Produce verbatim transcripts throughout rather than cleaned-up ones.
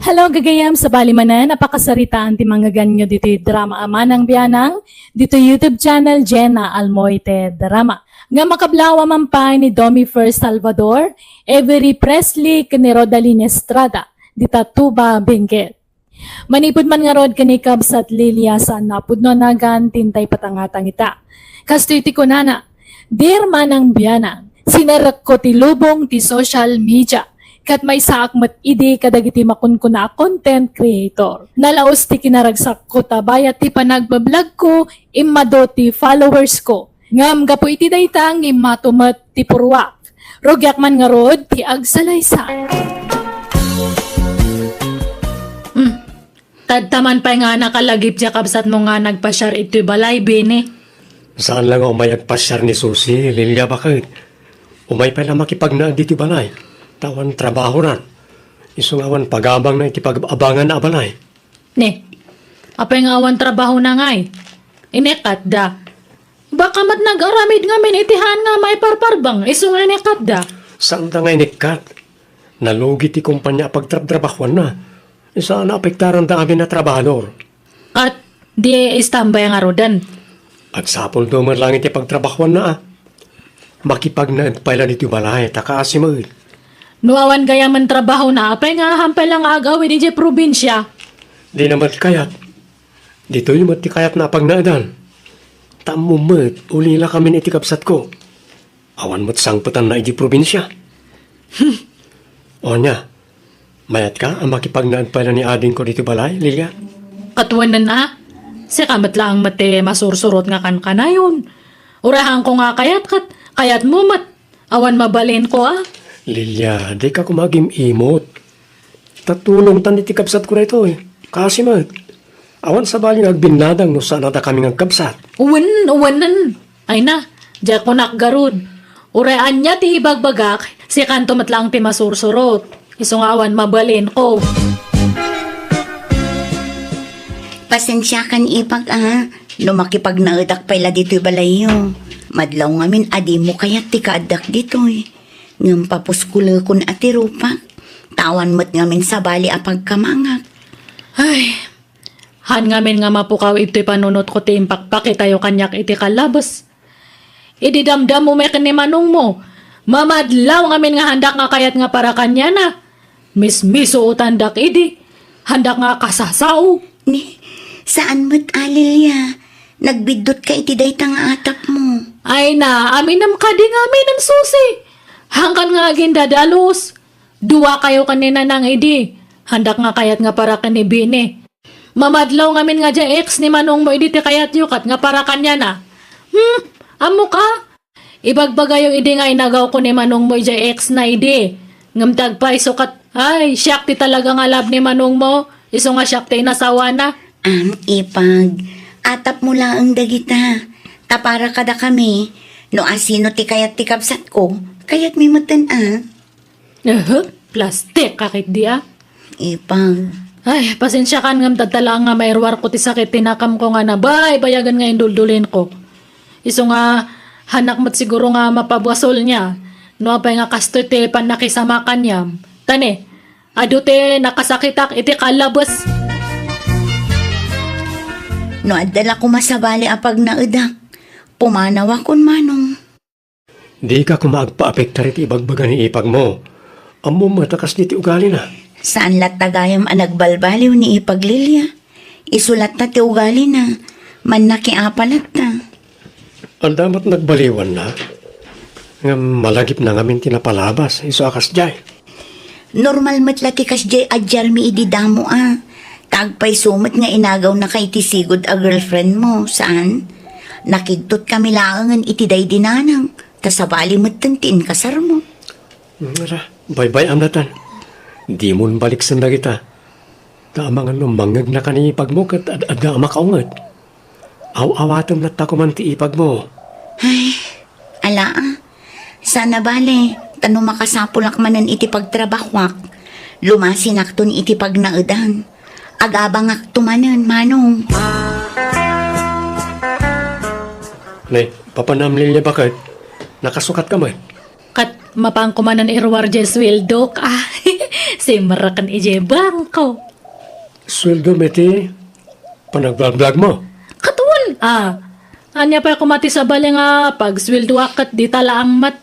Hello, gagayam, sabali manen a pakasaritaan ti mangngeganyo ditoy drama a Manang Bianang, ditoy YouTube channel, Jenna Almoite Drama. Nga makablawa man pay ni Domi First Salvador, Avery Presley, ken ni Rodaline Estrada, dita Tuba, Benguet. Manipud man ngarud ken ni Kabsat Lilia saan a pudno a nagan ti intay patangatang ita. Kastoy ti kunana, "Dear Manang Bianang, sinerekko ti lubong ti social media, ket maysaak met idi kadagiti makunkuna a content creator. Nalaus ti kinaragsakko ta bayat ti panagbablogko, immado ti followers ko. Ngem gapu iti dayta, immato met ti purruak. Rugiak man ngarud ti agsalaysa." Hmm. Tadta man pay nga nakalagip diay kabsatmo nga nagpasiar itoy balay, Bini? Saan la nga umay agpasiar ni Susi, Lilia, baket. Umay pay la makipagnaed ditoy balay. Ta awan trabahonan. Isu nga awan pagabangna iti pag-abanganna a balay. Ne, apay nga awan trabahona ngay? Inekkatda. Baka met nag-aramid ngamin iti haan nga maiparparbeng, isu nga inekkatda. Saanda nga inekkat. Nalugi ti kompania a pagtrabtrabahuanna. Saan a apektaranda amin a trabahador. Ket di istambay ngaruden. Agsapulda met laeng iti pagtrabahuanna a. Makipagnaed pay la ditoy balay, ta kaasi met. No awan gayamen trabahona, apay nga ahan pay la nga ag-awid idiay probinsia? Dina met kayat. Ditoy met ti kayatna a pagnaedan. Ta ammom met, ulila kamin iti kabsatko. Awan met sangpetanna idiay probinsia. Hmm. Ania, mayatka a makipagnaed pay la ni adingko ditoy balay, Lilia? Ket wen a, sika met laeng met ti masursurot nga kankanayon. Uray haanko nga kayat, ket kayatmo met. Awan mabalinko a. Lilia, dika koma agim-imot. Ta tulongtan iti kabsatko daytoy. Kaasi met. Awan sabali nga agbinnadang no saan a dakami nga agkabsat. Wen, wenen. Ay na, diak kunak garud. Uray ania ti ibagbagak, sikanto met laeng ti masursurot. Isu nga awan mabalinko. Pasensiakan, ipag, a, no makipagnaedak pay la ditoy balayyo. Madlaw ngamin a dimo kayat ti kaaddak ditoy. Ngem papuskulekon a ti rupak. Ta awan met ngamin sabali a pagkamangak. Ay, haan ngamin nga mapukaw itoy panunotko ti impakpakitayo kaniak iti kallabes. Idi damdammo met ken ni manongmo, mamadlaw ngamin nga haandak nga kayat nga para kaniana. Mismisuotandak idi, haandak nga kasasao. Ni, saan met a, Lilia. Nagbiddotka iti dayta nga atapmo. Ay na, aminem kadi nga aminem, Susi. Haankan nga agindadalus. Duakayo ken ni Nanang idi. Haandak nga kayat nga para ken ni Bini. Mamadlaw ngamin nga diay ex ni manongmo idi ti kayatyo ket nga para kaniana. Hmm, ammoka? Ibagbagayo idi nga inagawko ni manongmo idiay ex na idi. Ngem ti agpayso ket, ay, siak ti talaga nga love ni manongmo, isu nga siak ti inasawana. Am, ipag, atapmo laeng dagita. Ta para kadakami, no asino ti kayat ti kabsatko, kayatmi metten a. Ehe, plastik ka ketdi a. Ipag. Ay, pasensiakan ngem tadta laeng nga mairuarko ti sakit ti nakamko nga nabaybayagen nga induldulinko. Isu nga, hanak met siguro nga mapabasol niya. No apay nga kastoy ti pannakisamakan niya. Ta ne, adu ti nakasakitak iti kallabes. No adda la koma sabali a pagnaedak, pumanawakon manong. Dika koma agpaapektar iti ibagbaga ni ipagmo. Ammom met a kasdi ti ugalina. Saan latta gayam a nagbalbaliw ni ipag Lilia. Isu latta ti ugalina. Mannakiapa latta. Adda met nagbaliwanna. Ngem malagipna ngamin ti napalabas. Isu a kasdiay. Normal met la ti kasdiay a diarmi idi damo a. Ta agpayso met nga inagawnaka iti sigud a girlfriend mo, saan? Nakigtot kami laengen iti daydi nanang, ta sabali metten ti inkasarmo. Ngara, baybay-am latan. Dimon baliksen dagita. Ta amangan no mangngegna ken ni ipagmo ket ad-adda a makaunget. Aw-awatem latta koman ti ipagmo. Ay, ala a. Saan a bale, ta no makasapulak manen iti pagtrabahuak, lumasinakton iti pagnaedan. Agabangakto manen, manong. Ne, papanamlil ni baket, nakasukat ka met. Ket mapanko manen iruar diay sueldok. Ah, Simreken idiay bangko. Sueldo met ti panagblagblagmo? Katon, ah. Ania pay koma ti sabali nga pagsueldoak ket dita laeng met?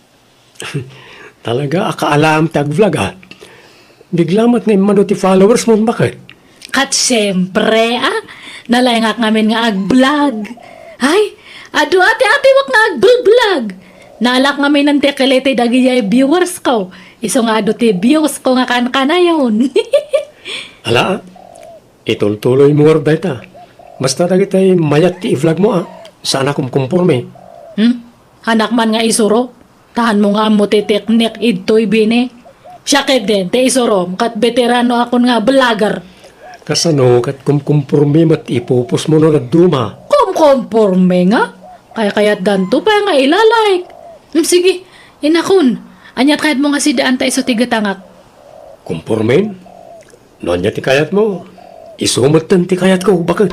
Talaga a kaalam ti agvlog, ah. Bigla met nga immadu ti followers mo, baket? Ket siempre, ah. Nalaingak ngamin nga agvlog. Ay, adu ati-atiwak nga agvlog. Naalak ngamin ti kiliti dagidiay viewers ko. Isu nga adu ti views ko nga kankanayon. Ala, ah. Itultuloy mo ngarud dayta. Basta dagiti mayat ti i-vlog mo, ah. Saan a kumkumporme. Hmm? Hanak man nga isuro? Tahan mo nga ammo ti teknik idtoy bini. Siak ketdin, ti isurom, ket veterano akon nga vlogger. Kasano ket kumkumporme met ipupos mo no dadduma? Kumkumporme nga? Kaykayatdanto pay nga ila-like. Hmm, sige, inakon. Ania ti kayatmo nga sidaanta isu ti gatangak? Kumpormen? No ania ti kayatmo, isu metten ti kayatko, baket.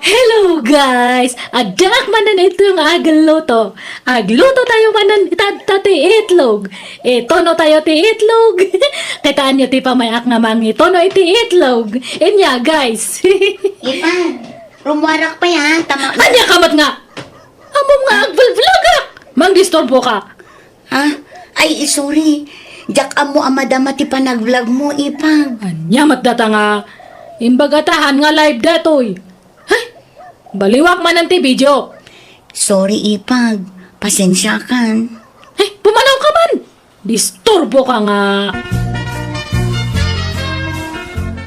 Hello, guys! Addaak manen ito nga agluto. Agluto tayo manen itatta ti itlog. Itono tayo ti itlog. Kitaanyo ti pamay-ak nga mangitono iti itlog. Inya, guys. Ipan, rumuarak pay, ha? Tama. Ania ka met nga? Ammom nga agvlog-vlogak. Mangdisturbo ka. Ha? Ay, sorry. Diak ammo a madama ti panagvlog mo, Ipag. Ania met data nga imbagatahan nga live datoy? Hay! Baliwak manen ti video. Sorry, Ipag. Pasensiakan. Hay, pumanaw ka man! Disturbo ka nga.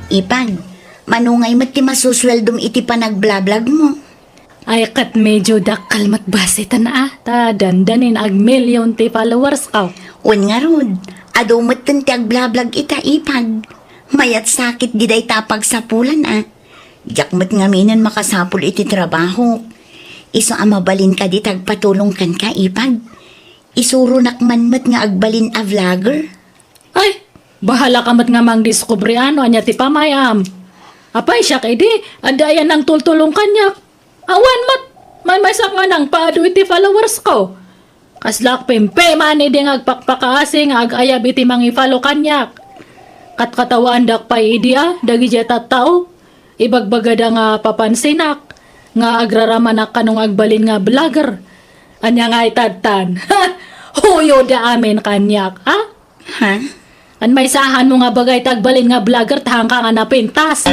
Ipag, manungay met ti masusueldom iti panagblablag mo? Ay, ket medyo dakkel met basiten a, ta dandanin agmillion ti followers ko. Wen ngarud, adu metten ti agblablag ita, Ipag. Mayat sakit di dayta a pagsapulan a. Diak met ngaminen makasapul iti trabahok. Isu a mabalin kadi ti agpatulong kenka, Ipag. Isuronak man met nga agbalin a vlogger. Ay, bahala ka met nga mangdiskubre no ania ti pamayam. Apay, siak idi, adda aya nangtultulong kaniak. Awan met, maymaysak nga nangpaadu iti followers ko. Kaslak pimpiman idi nga agpakpakaasi nga ag-ayab iti mangi-follow kaniak. Katkatawaandak pay idi a, dagidiay tattao. Ibagbagada nga papansinak, nga agraramanak kano nga agbalin nga vlogger. Ania nga itadtan? Huyoda amin kaniak, ha? Ha? An maysaanmo nga bagay ti agbalin nga vlogger, tahanka nga napintas.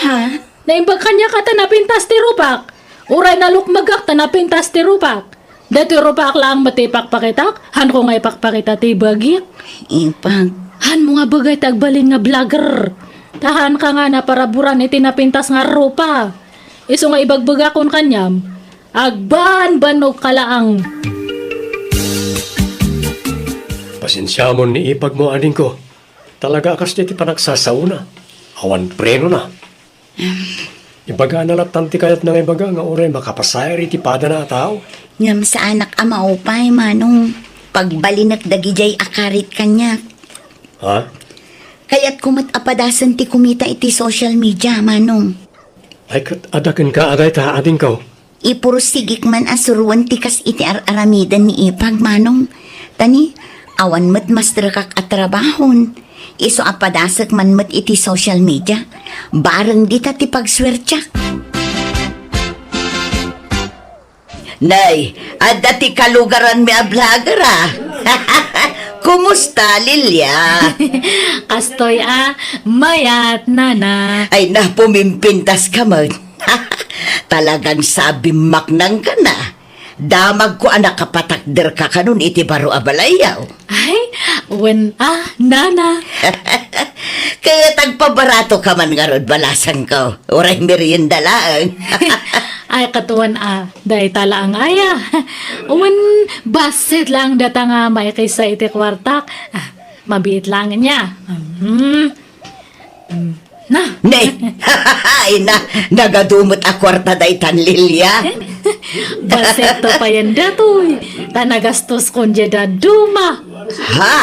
Ha? Naimbag kaniak a ta napintas ti rupak. Uray nalukmegak ta napintas ti rupak. Daytoy rupak laeng met ti ipakpakitak, hanko nga ipakpakita ti bagik. Ipag. Hanmo nga bagay ti agbalin nga vlogger. Tahanka nga naparaburan iti napintas nga rupa. Isu nga ibagbagakon kaniam, agbanbannog ka laeng. Pasensiamon ni ipag mo, adingko. Talaga a kas ti panagsasaona. Awan prenona. Ibagana lattan ti kayatna nga ibaga nga uray makapasayaat iti padana a tao. Ngem saanak a maupay, Manong. Pagbalinek dagidiay a karit kaniak. Ha? Kayatko met a padasen ti kumita iti social media, Manong. Ay, ket adda kenka a dayta, adingko. Ipursigik man a suroen ti kas iti ar-aramiden ni Ipag, Manong. Ta ni, awan met masterekak a trabahon. Isu a padasek man met iti social media. Bareng dita ti pagsuertiak. Nay, adda ti kalugaranmi a vlogger a. Kumusta, Lilia? Kastoy a, mayat, nana. Ay, na, pumimpintas ka man. Talagang sabim maknang ka na. Damagko a nakapatakder ka kanon iti baro a balayyo. Ay, wen a, nana. Ket agpabarato ka man ngarud, balasangko. Uray merienda laeng. Ay, ket wen a, dayta laeng aya. Wen, bassit laeng data nga maikisa iti kuartak. Ah, mabiit laeng nia. Hmm. Hmm. Na. Ne. Ay na, nagadu met a kuarta daytan, Lilia. Bassit to payen datoy. Ta nagastoskon diay dadduma. Ha?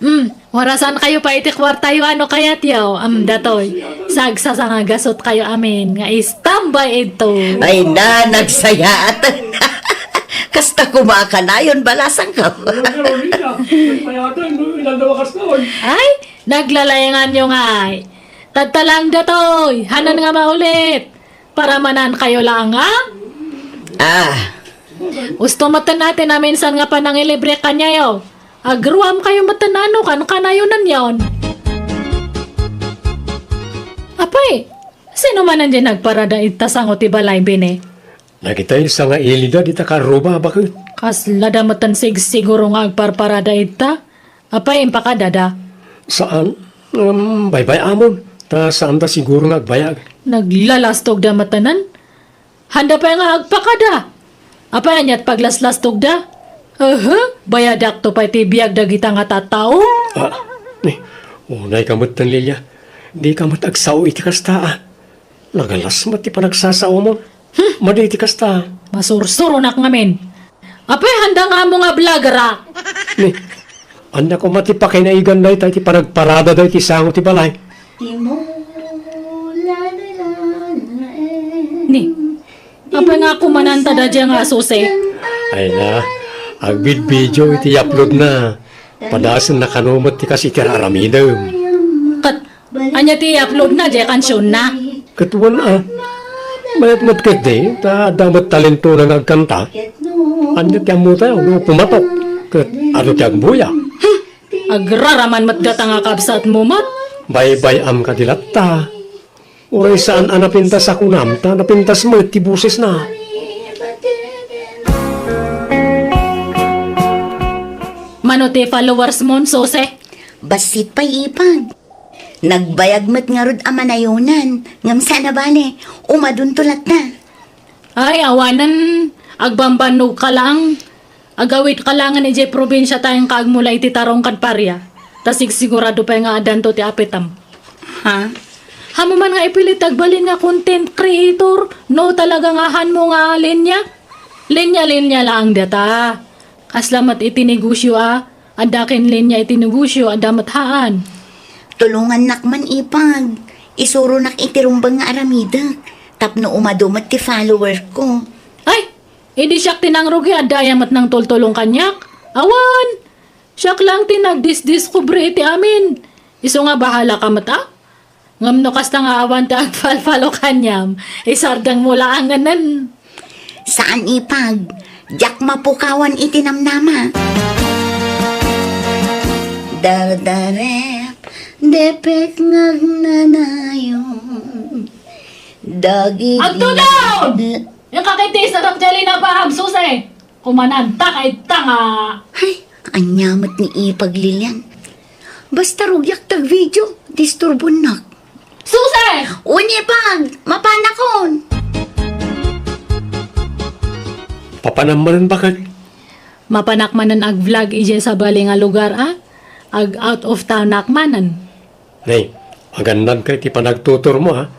Hmm. Warasankayo pay iti kuartayo a no kayatyo. Hmm, datoy. Sagsasangagasokayo amin nga istambay idto. Ay na, nagsayaat. Kasta koma a kanayon, balasangko. Ay, naglalayanganyo ngay. Tatta lang datoy, hanan nga maulit. Para manankayo laeng, a? Ah. Usto metten a ti naminsan nga panangilibre kaniayo. Agruamkayo metten a no kankanayonenyon. Apay, sino manen diay nagparada ita sango ti balay, bini? Dagitay sangailinda dita karruba, baket. Kasla da metten sigsiguro nga agparparada ita. Apay, impakadada? Saan. Ngem baybay-amon, ta saanda siguro nga agbayag. Naglalastogda metten. Handa pay nga agpakada. Apay, aniat paglaslastogda? Aha, bayadakto pay ti biag dagita nga tattao. Ah, ni, unayka metten, Lilia. Dika met agsao iti kasta, a. Nagalas met ti panagsasaomon. Hmm. Madi iti kasta. Masursuronak ngamin. Apay, handa nga ammo nga vloggerak? Ni, ania koma ti pakinaiganda ita iti panagparada daytoy sango ti balay? Ni, apay nga kumananta daydiay nga Susi? Ay na, agbidbidio iti i-uploadna. Padasenna kano met ti kas iti ar-aramidem. Ket ania ti i-uploadna, diay kansionna? Ket wen a. Mayat met ketdi, ta adda met talentona nga agkanta. Ania ti ammotayo no pumatok? Ket adu ti agbuya? Hmm. Agraraman met data nga kabsatmo met. Baybay-am kadi latta. Uray saan a napintas a kunam, ta napintas met ti bosesna. Mano ti followersmon, Susi? Bassit pay, Ipag. Nagbayag met ngarud a manayonan, ngem saan a bale, umadunto latta. Ay, awanen, agbambannogka laeng. Agawidka laengen idiay probinsia ta inka agmula iti tarong ken paria. Ta sigsigurado pay nga addanto ti apitem. Ha? Haanmo man nga ipilit ti agbalin nga content creator no talaga nga haanmo nga linya? Linya-linya laeng data. Kasla met iti negosio a, adda ken linya iti negosio, adda met haan. Tulongannak man, Ipag. Isuronak iti rumbeng nga aramidek tapno umadu met ti follower ko. Ay! Idi siak ti nangrugi, adda aya met nangtultulong kaniak? Awan! Siak laeng ti nagdisdiskubre iti amin. Isu nga bahalaka met a? Ngem no kasta nga awan ti agfalfalo kaniam, isardengmo laengenen. Saan, Ipag. Diak mapukawan iti namnama. Dardarep, depek nga agnanayon. Dagiti Agtulon! Inka ketdi, sadakdi a linabaam, Susi! Kumananta ka ita nga. Ay, ania met ni Ipag, Lilian. Basta rugiak ti agvideo, disturbonnak. Susi! Wen, Ipag, mapanakon. Papanam manen, baket? Mapanak manen agvlog idiay sabali nga lugar, a? Ag out of townak manen. Nay, agannadka iti panagtuturmo, a?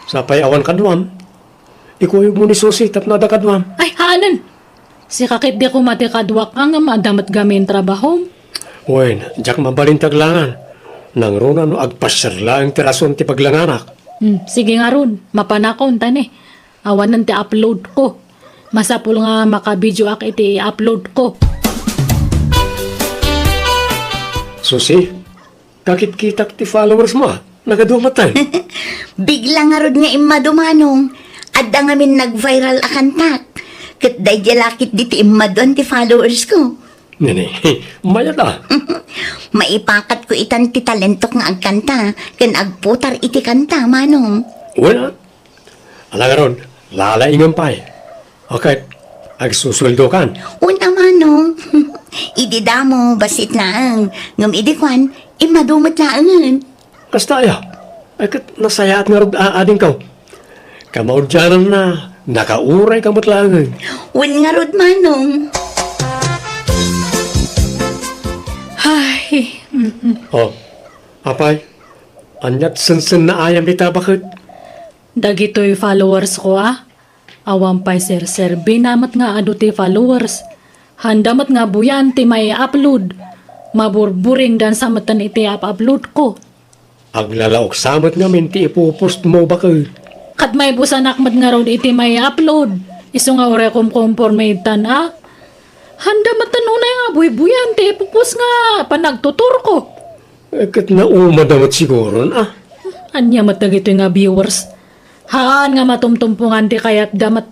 Sapay awan kaduam. Ikuyogmo ni Susi tapno adda kaduam. Ay, haanen! Sika ketdi koma ti kaduak a ngem adda met gamin trabahom. Wen, diak mabalin ti aglangan. Nangruna no agpasiar laeng ti rason ti paglanganak. Hmm, sige ngarud, mapanakon ta ni. Awanen ti upload ko. Masapul nga makabideoak iti i-upload ko. Susi, kakitkitak ti followersmo, a. Nagadu met. Bigla ngarud nga immadu, Manong. Adda ngamin nag-viral a kantak. Ket daydiay la ketdi ti immaduan ti followers ko. Nini, mayat a. Maipakatko itan ti talentok nga agkanta ken agputar iti kanta, Manong. Wen a. Ala ngarud, lalaingem pay. Ket, agsusueldokan. Wen a, Manong. Idi damo, bassit laeng. Ngem idi kuan, immadu met laengen. Kasta aya? Ay, ket nasayaat ngarud a adingko. Kamaudiananna, nakaurayka met laengen. Wen ngarud, Manong. Ay, mm-mm. O, apay, aniat sensennaayam dita, baket? Dagitoy followers ko, a. Awan pay serserbina met nga adu ti followers. Handa met nga buyan ti mai-upload. Maburburingdansa metten iti ap-upload ko. Aglalaoksa met ngamin ti ipupostmo, baket. Ket maibusanak met ngarud iti mai-upload. Isu nga uray kumkumporme ittan a. Handa met unay nga buybuyan ti ipupos nga panagtuturko. Eh, ket naumada met siguron a. Ania met dagitoy nga viewers? Haan nga matumtumpongan ti kayatda met.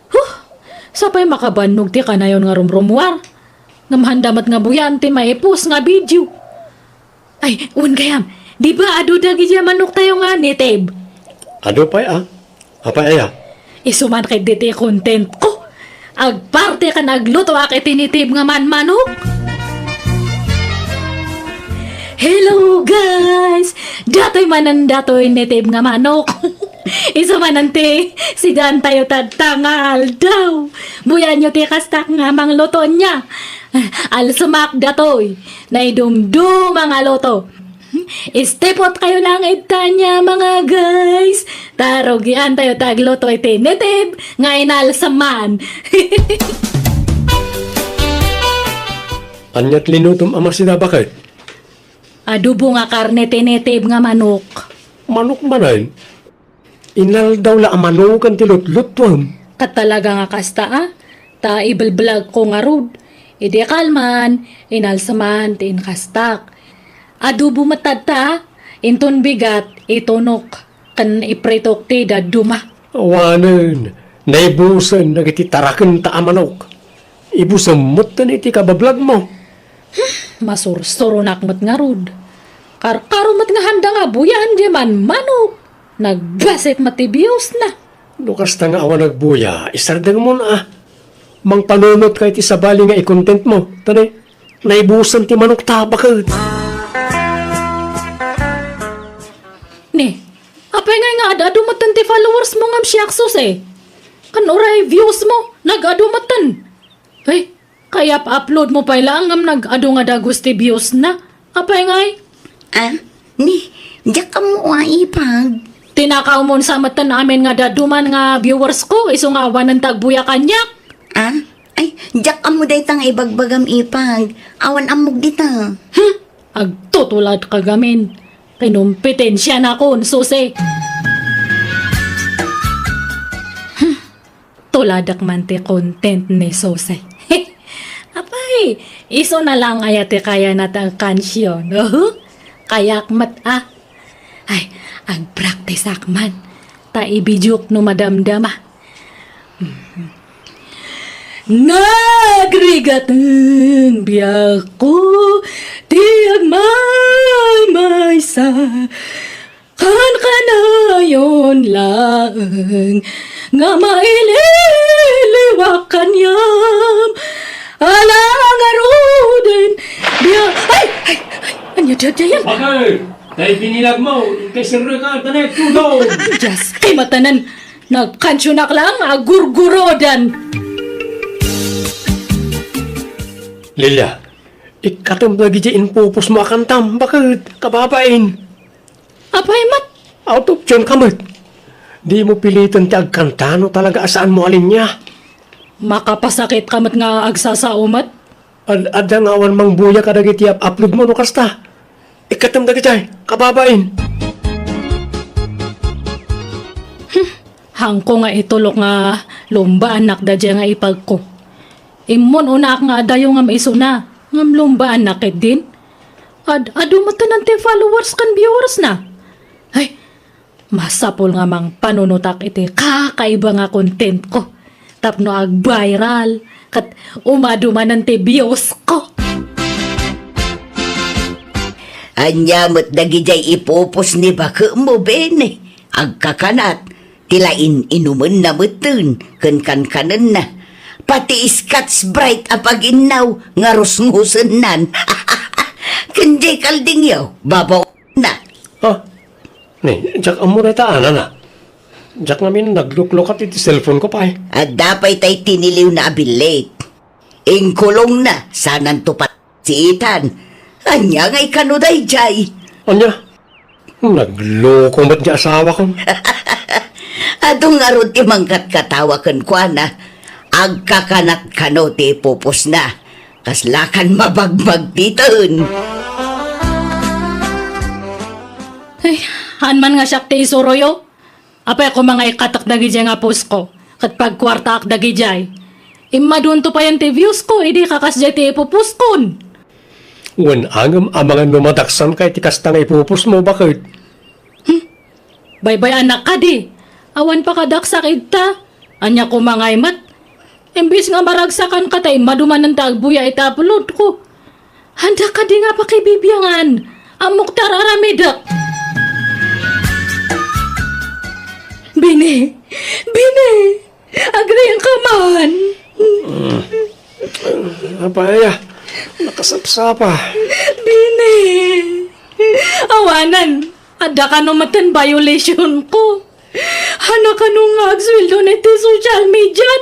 Huh! Sapay makabannog ti kanayon nga rumrumuar. Ngem handa met nga buyan ti maipos nga video. Ay, wen gayam, di ba adu dagidiay manoktayo nga native? Adu pay a. Apay aya? Isu man ketdi ti content ko. Agparte ken aglutoak iti native nga manmanok. Hello guys! Datoy manen datoy native nga manok. Isu manen ti sidaantayo tatta nga aldaw. Buyanyo ti kastak nga mangluto nia. Alsemak datoy. Naidumduma nga luto. Stay put kayo lang ita nia, mga guys. Ta rugiantayo ti agluto iti native nga inalseman. Aniat linutom a masida, baket? Adobo nga karne ti native nga manok. Manok manen? Inaldaw la a manoken ti lutlutuem. Ket talaga nga kasta a, ta ibelblagko ngarud. Idi kalman, inalseman ti inkastak. Adobo met tatta a, inton bigat, itunok, ken ipritok ti dadduma. Awanen, naibusen dagiti tarakenta a manok. Ibusem metten iti kabablagmo. Masursuronak met ngarud. Karkaro met nga handa nga buyan diay manmanok. Nagbasit met ti biusna. No kasta nga awan agbuya, isardengmon a. Mangpanunotka iti sabali nga i-contentmo. Tani, naibusen ti manokta, baket. Ni, apay ngay nga ad-adu metten ti followersmo ngem siak, Sose? Ken uray viewsmo, nag-adu metten. Ay, kayap-uploadmo pay laeng ngem nag-adu nga dagus ti viewsna. Apay ngay? Ah, ni, diak ammo a, ipag. Tinakawmon sa metten amin nga dadduma nga viewersko, isu nga awanen ti agbuya kaniak. Ah? Ay, diak ammo dayta nga ibagbagam, ipag. Awan ammok dita. Hmm, agtutuladka gamin. Kinompetensianakon, Sose. Hmm, tuladak man ti content ni Sose. Apay, isuna laeng aya ti kayana ti agkansion. Uhu, kayak met a. Ay, agpraktisak man. Ta ibidiok no madamdama. Nagrigat ti biagko ti agmaymaysa. Kankanayon laeng nga maililiwak kaniam. Ala ngaruden, bia-, ay! Ay! Ay! Ania daydiayen? Bakit? Tay binilagmo, inkay serreka, tanay, tudong! Dios, kay matanan! Nagkansionak lang, agurgurodan! Lilia, ikkatem dagiti impupusmo a kantam, bakit? Kababain! Apay met? Out of tune ka met. Dimo piliten ti agkanta no talaga a saanmo a linia. Makapasakit ka met nga agsasao met. Ad-, adda nga awan mangbuya kadagiti up-, uploadmo no kasta. Ikkatem dagiti, kababain. Hmm, hangko nga itulok nga lumbaannak daydiay nga ipagko. Immon unaak nga adayo ngem isuna, ngem lumbaannak ketdin. Ad-, adu metten ti followers ken viewers na. Ay, masapul nga mangpanunotak iti kakaiba nga contentko tapno ag-viral ket umadu manen ti viewsko. Ania met dagidiay ipupos ni baketmo, Bene? Agkakanat, ti la in-inumenna metten ken kankanenna. Pati Scotch Brite a paginnaw nga rusngusennan. Ken diay kaldingyo, babaw na. Ah, ni, diak ammo dayta, anana. Diak ngamin nagluklukat iti cellphone ko pay. Adda pay tay tiniliwna a billit. Inkulongna, sananto pat-, siitan. Ania nga ikano daydiay? Ania? Nagloko met ti asawakon. Adu ngarud ti mangkatkatawa kenkuana. Agkakanat kano ti ipupusna. Kaslakan mabagmagtiten. Ay, haan man nga siak ti isuroyo. Apay koma nga ikkatek dagidiay nga post ko. Ket pagkuartaak dagidiay. Immadunto payen ti views ko, idi kakasdiay ti ipupuskon. Wen angem amangan no madaksan kay ti kasta nga ipupusmo, baket. Hmm. Baybay-anak kadi. Awan pakadaksak idta. Ania koma ngay met? Imbes nga maragsakan ka ta immadu manen ta agbuya iti upload ko. Anda kadi nga pakibibiangan? Ammok ti ar-aramidek. Bini! Bini! Agriingka man! Apay, nakasapsapa. Bini! Awanen, adda kano met ti violation ko. Ania kano nga agsueldo iti social media?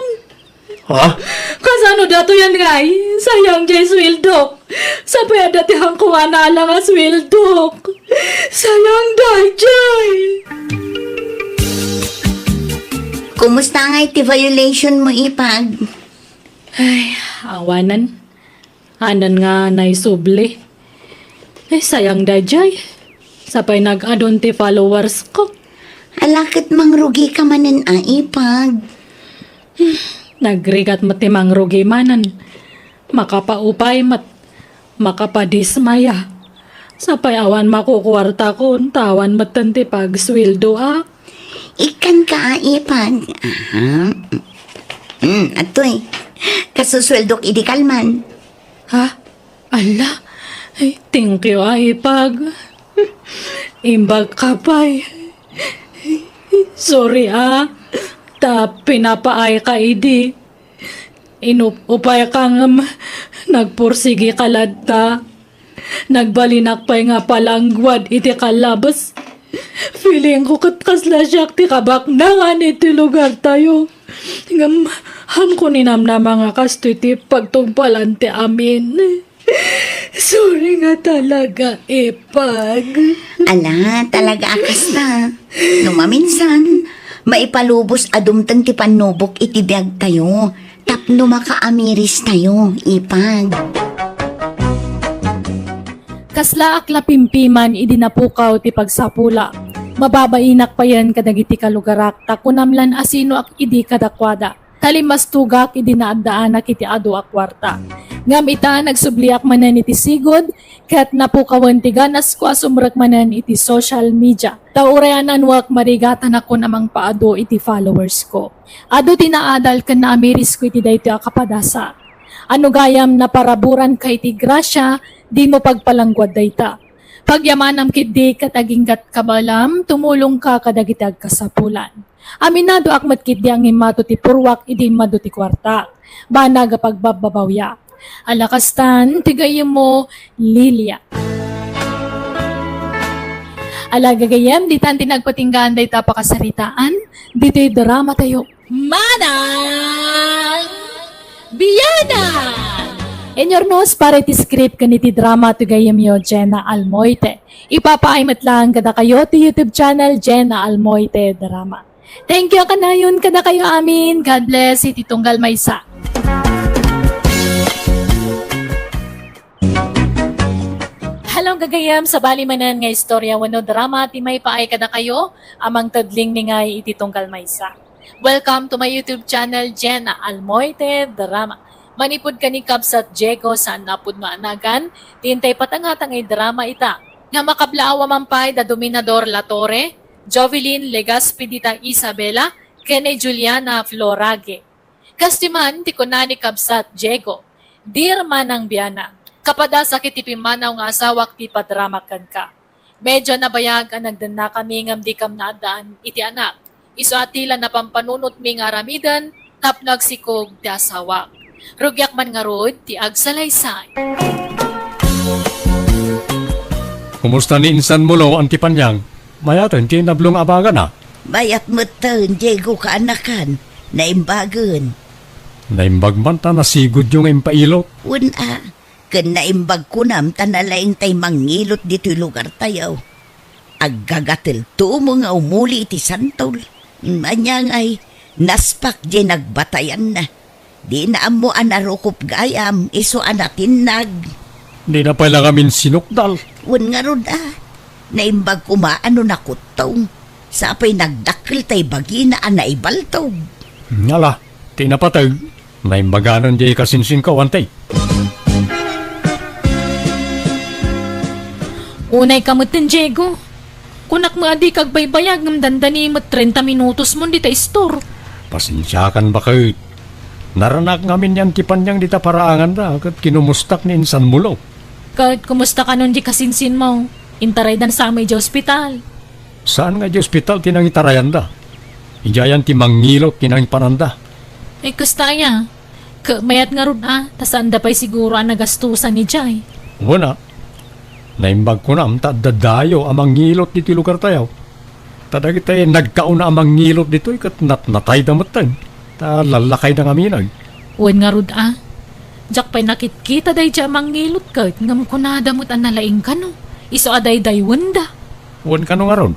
Ha? Kasano datoyen ngay? Sayang jay sueldok. Sapay adda ti hangko a naala nga sueldok. Sayang dayjay. Kumusta ngay ti violation mo, Ipag? Ay, awanen. Anan nga naisubli. Ay, sayang dayjay. Sapay nag-adun ti followers ko. Ala ket mangrugika manen a, Ipag. Hmm, nagrigat met ti mangrugi manen. Makapaupay met. Makapadismaya. Sapay awan makukuartakon, ta awan metten ti pagsueldoak. Ikkanka a, Ipag. Aha. Hmm, atoy. Kasusueldok idi kalman. Ha? Ala? Ay, thank you, a, Ipag. Imbag ka pay. Sorry, a. Ta pinapaay ka idi. Inup-upay ka ngem nagpursigi ka latta. Nagbalinak pay nga palangguad iti kalabes. Feeling ko ket kasla siak ti kabaknangan iti lugartayo. Ngem, haanko ninamnama nga kastoy ti pagtungpalan ti amin. Sorry nga talaga, Ipag. Ala, talaga a kasta. No maminsan, maipalubos a dumteng ti pannubok iti biagtayo. Tapno makaamiristayo, Ipag. Kaslaak la pimpiman idi napukaw ti pagsapulak. Mababainak payen kadagiti kalugarak ta kunam lan a sinoak idi kadakuada. Ta limmastugak idi naaddaanak iti adu a kuarta. Ngem ita, nagsubliak manen iti sigud, ket napukawen ti ganasko a sumrek manen iti social media. Ta uray a nanuak, marigat a nakunam a mangpaadu iti followers ko. Adu ti naadal ken naamirisko iti daytoy a kapadasa. Ano gayam, naparaburanka iti grasia, dimo pagpalangguad dayta. Pagyamanam ketdi ket aginggat kabaelam, tumulongka kadagiti agkasapulan. Aminadoak met ketdi a ngimmato ti purruak idi immadu ti kuarta. Banag a pagbabbabawiak. Ala kastan, ti gayyemmo, Lilia. Ala gagayyem, ditan ti nagpatinggaan dayta a pakasaritaan, ditoy dramatayo. Manang Biana! Inyurnos para iti script ken iti drama ti gayyemyo, Jenna Almoite. Ipapaay met laeng kadakayo ti YouTube channel, Jenna Almoite Drama. Thank you kanayon kadakayo amin. God bless iti tunggal maysa. Hello, gagayyem. Sabali manen nga istorya wenno drama ti maipaay kadakayo a mangted linglingay iti tunggal maysa. Welcome to my YouTube channel, Jenna Almoite Drama. Manipud ken ni Kabsat Diego, saan a pudno a nagan, ti intay patangata nga idrama ita. Nga makablaawa man pay da Dominador Latorre, Jovelyn Legaspi dita Isabela, ken ni Juliana Florage. Kastoy man ti kuna ni Kabsat Diego, "Dear Manang Biana, kapadasak iti pimmanaw nga asawak ti padramak kenka. Medyo nabayag a nagdennakami ngem dikam naaddaan iti anak. Isu a ti la napampanunotmi nga aramiden tapno agsikog ti asawak. Rugiak man ngarud ti agsalaysay." Kumusta ni insan Mulo, Auntie Panyang? Mayaten ti nablong a bagana? Mayat metten, Diego, kaanakan. Naimbagen. Naimbag man ta nasigudyo nga impailot. Wen a, ken naimbag kunam ta nalaing tay mangilot ditoy lugartayo. Aggagatelto mo nga umuli iti santol. Ania ngay, naspak diay nagbatayanna. Dina ammo a narukop gayam, isu a natinnag. Dina pay la ngamin sinukdal. Wen ngarud a, naimbag koma a no nakuttong. Sapay nagdakkel tay bagina a naibaltog. Ala, ti napateg, naimbaganan diay kasinsinko, Auntie. Unay ka metten, Diego. Kunak met a dika agbaybayag ngem dandani met trenta minutos mon dita istor. Pasensiakan, baket. Naranak ngamin ni Auntie Paniang dita paraanganda ket kinumustak ni insan mulo. Ket kumusta kanon di kasinsinmo? Intaraydan sa met idiay ospital. Saan nga idiay ospital ti nangitarayanda? Idiayan ti mangngilot ti nangipananda. Ay, kasta aya. Ket mayat ngarud a, ta saanda pay siguro a nagastosan idiay. Wen a, naimbag kunam ta adda dayo a mangngilot ditoy lugartayo. Ta dagiti nagkauna a mangngilot ditoy ket natnatayda metten, ta lallakayda ngamin. Wen ngarud a, diak pay nakitkita daydiay a mangngilot ket ngem kunada met a nalaing kano, isu a daydayawenda. Wen kano ngarud.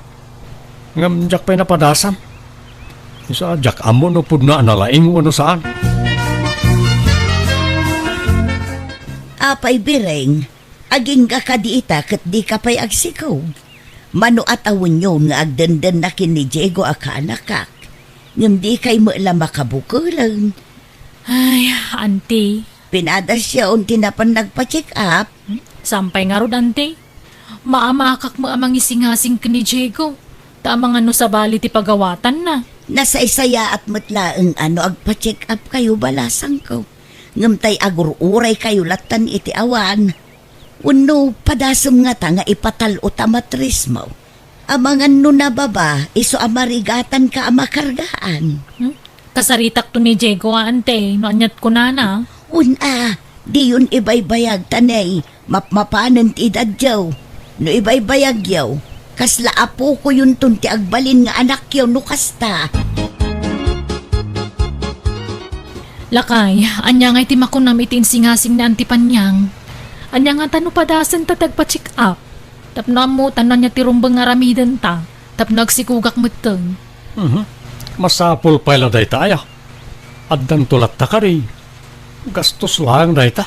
Ngem diak pay napadasan. Isu a diak ammo no pudno a nalaing wenno saan. Apay, Bireng, agingga kadi ita ket dika pay agsikog? Mano a tawenyon nga agdendenna ken ni Diego a kaanakak, ngem dikay met la makabukelen. Ay, Auntie. Pinadasyon ti napan nagpa-check up? Hmm? Saan pay ngarud, Auntie? Maamakak met a mangisingasing ken ni Diego. Ta amangan no sabali ti pagawatanna. Nasaysayaat met laeng a no agpa-check up kayo, balasangko. Ngem tay agur-uray kayo lattan iti awan. Wenno padasem ngata nga ipatal-o ta matrismo? Amangan no nababa, isu a marigatanka a makargaan. Hmm? Kasaritakto ni Diego a, Auntie, no aniat kunana. Wen a, diyon ibaybayag ta nay, mapmapanen ti edadyo. No ibaybayagyo, kasla apokoyonton ti agbalin nga anakyo no kasta. Lakay, ania ngay ti makunam iti insingasing ni Auntie Paniang? Ania ngata no padasenta ti agpa-check up? Tapno ammotan no ania ti rumbeng nga aramidenta, tapno agsikogak metten. Mhm. Masapul pay la dayta aya. Addanto latta kadi. Gastos laeng dayta.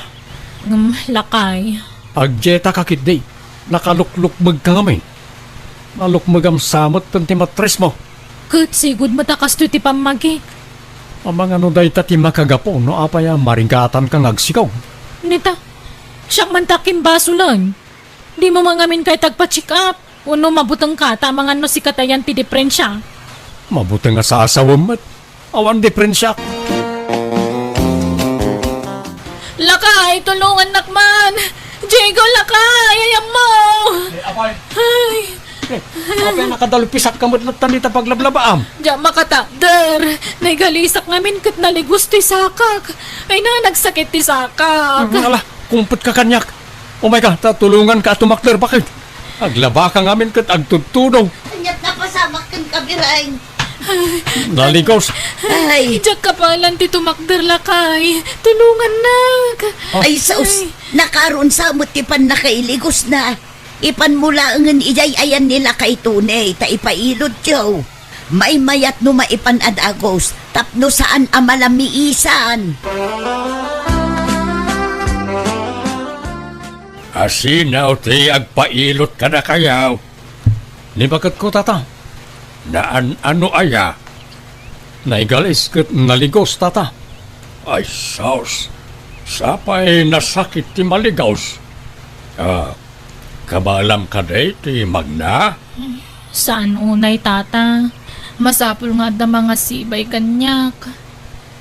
Ngem, lakay. Agdieta ka ketdi. Nakaluklukmeg ka ngamin. Nalukmegam sa metten ti matrismo. Ket sigud met a kastoy ti pammagik. Amangan no dayta ti makagapu no apay a marigatanka nga agsikog. Neta, siak man ta kimbasolen. Dimo man ngamin kayat agpa-check up? Wenno mabutengka ta amangan no sika ti ayan ti diperensia? Mabuteng a saasawem met. Awan diperensiak. Lakay, tulongannak man! Diego, lakay! Ay, ammo! Eh, apay. Ay. Eh, apay, nakadalpisakka met latta dita paglablabaam. Diak makatakder. Naigalisak ngamin ket naligos ti sakak. Ay na, nagsakit ti sakak. Mm, ala, kumpetka kaniak. Umayka, ta tulonganka a tumakder, baket. Aglabaka ngamin ket agtudtudo. Aniat napasamak kenka, Bireng? Naligos. Ay. Diak kapalan ti tumakder, lakay. Tulongannak. Oh. Ay, sus. Ay. Nakaarun sa met ti pannakailigosna. Ipanmo laengen idiay ayan ni lakay Tony, ta ipailotyo. Maymayat no maipan a dagus, tapno saan a malamiisan. Asino ti agpailot kadakayo? Ni baketko, tata. Naan-ano aya? Naigalis ket naligos, tata. Ay, sus. Sapay nasakit ti maligos. Ah, kabaelam kadi ti magna? Saan unay, tata. Masapul nga adda mangasibay kaniak.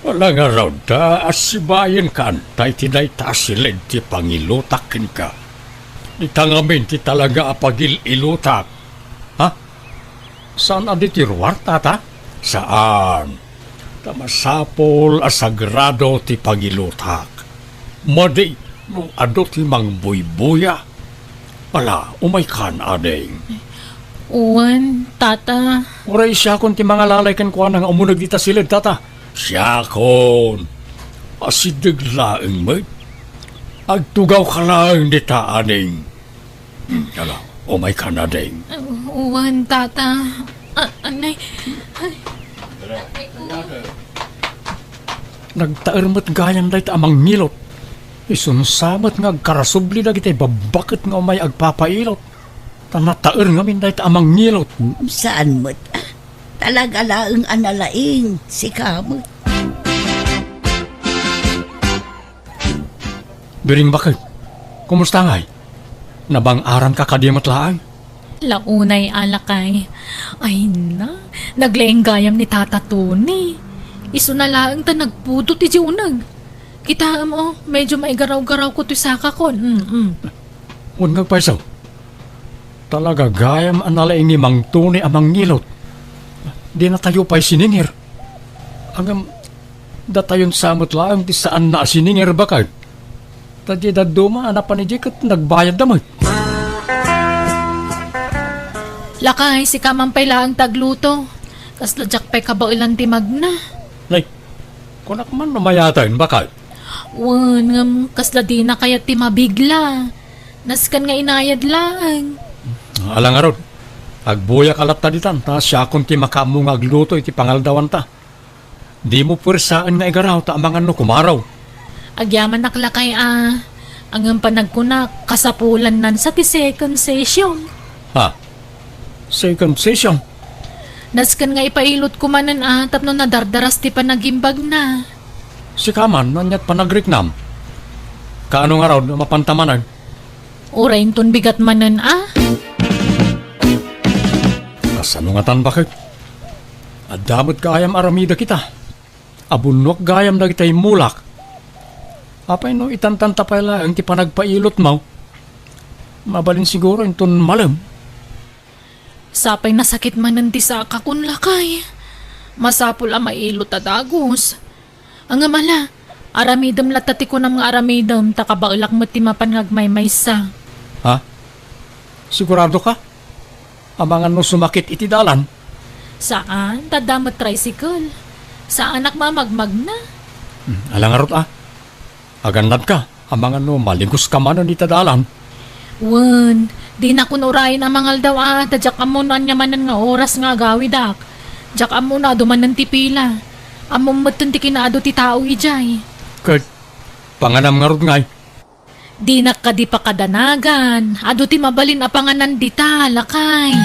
Ala ngarud ta asibayenka, Auntie, iti dayta a siled ti pangilutak kenka. Dita ngamin ti talaga a pagil-ilutak. Ha? Saan a di ti ruar, tata? Saan. Ta masapul a sagrado ti pangilutak. Madi no adu ti mangbuybuya. Ala, umaykan, ading. Wen, tata. Uray siakon ti mangalalay kenkuana nga umuneg dita siled, tata. Siakon. Asideg laeng met. Agtugawka laeng dita, ading. Hmm, ala, umaykan, ading. Wen, tata. Ah, anay. Nagtaer met gayam dayta a mangngilot. Isun sa met nga agkarasubli dagiti babbaket nga umay agpapailot. Ta nataer ngamin dayta a mangngilot. Saan met, ah? Talaga laeng a nalaing, sika met. Biring, baket, kumusta ngay? Nabang-aranka kadi met laeng? Launay, a lakay. Ay na, naglaing gayam ni Tata Tony. Isuna laeng ta nagpudot iti uneg. Kitaem, o, medyo maigaraw-garawko ti sakakon. Mm, mm. Wen nga payso. Talaga gayam a nalaing ni Mang Tony a mangilot. Dinatayo pay siningir. Ngem, datayon sa met laeng ti saanna a siningir, baket. Ta diay dadduma a napan idiay ket nagbayadda met. Lakay, sika man pay laeng ti agluto. Kasla diak pay kabaelan ti magna. Nay, kunak man no mayaten, baket. Wen, ngem kasla dina kayat ti mabigla. Nasken nga inayad laeng. Ala ngarud, agbuyak a latta ditan, ta siakon ti makaammo nga agluto iti pangaldawanta. Dimo puersaen nga igaraw ta amangan no kumaro. Agyamanak, lakay, a. Ngem panagkunak, kasapulannan sa ti second session. Ha? Second session? Nasken nga ipailotko manen, a, tapno nadardaras ti panagimbagna. Sika man, no aniat panagriknam? Kaano ngarud, mapanta manen? Uray inton bigat manen, a? Kasano ngatan, baket? Adda met gayam aramidek ita. Abunnuak gayam dagiti immulak. Apay no itantanta pay laeng ti panagpailotmo? Mabalin siguro inton malem. Sapay nasakit manen ti sakakon, lakay. Masapul a mailot a dagus. Ngem ala, aramidem latta ti kunam nga aramidem, ta kabaelak met ti mapan nga agmaymaysa. Ha? Sigurado ka? Amangan no sumakit iti dalan? Saan, ta adda met tricycle. Saanak mamagmagna. Hmm, ala ngarud, a. Agannadka, amangan no maligoska manen ita dalan. Wen, dinakon urayen a mangaldaw, a, ta diak ammo no ania manen nga oras nga agawidak. Diak ammo no adu manen ti pila. Ammom metten ti kinaadu ti tao idiay. Ket, panganam ngarud ngay? Dinak kadi pakadanagan. Adu ti mabalin a panganan dita, lakay.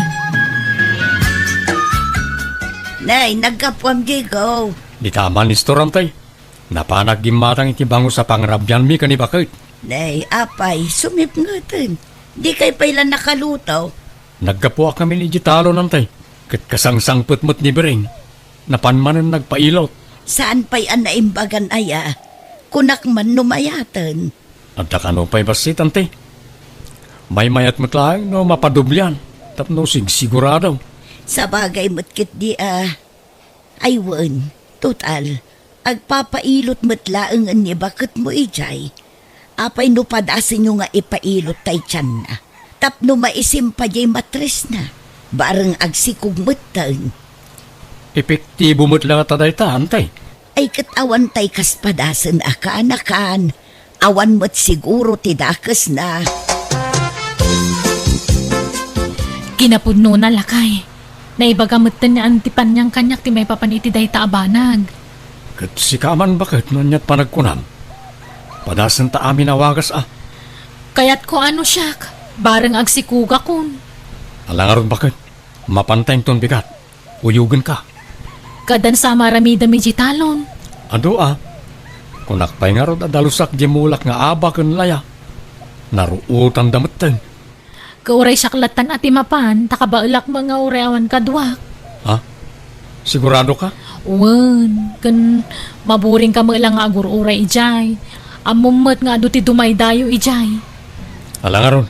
Nay, naggapuam, Diego. Dita man, istoram tay. Napanak gimmatang iti bangus a pangrabianmi ken ni baket. Nay, apay, sumipngeten. Dikay pay la nakaluto. Naggapuak ngamin iti talon, antay, ket kasangsangpet met ni Biring. Napan manen nagpailot. Saan pay a naimbagan aya? Kunak man no mayaten. Adda kano pay bassit, antay. Maymayat met laeng no mapadublian, tapno sigsigurado. Sabagay met ketdi a. Ay wen, total, agpapailot met laengen ni baketmo idiay. Apay no padasenyo nga ipailot tay tianna? Tapno maisim pay diay matrisna, bareng agsikog metten. Epektibo met la ngata dayta, antay? Ay ket awan tay kas padasen a kaanakan. Awan met siguro ti dakesna. Kinapudnona, lakay. Naibaga metten ni Auntie Paniang kaniak ti maipapan iti dayta a banag. Ket sika man baket no aniat panagkunam? Padasenta amin a wagas a. Kayatko a no siak, bareng agsikogakon. Ala ngarud baket, mapanta inton bigat. Uyogenka. Kadan sa maramidem iti talon. Adu a. Kunak pay ngarud a dalusak di mulak nga aba ken laya. Naruotanda metten. Ket uray siak lattan a ti mapan, ta kabaelak met nga uray awan kaduak. Ha? Sigurado ka? Wen, ken maburing ka met la nga agur-uray idiay. Ammom met nga adu ti dumaydayo idiay. Ala ngarud,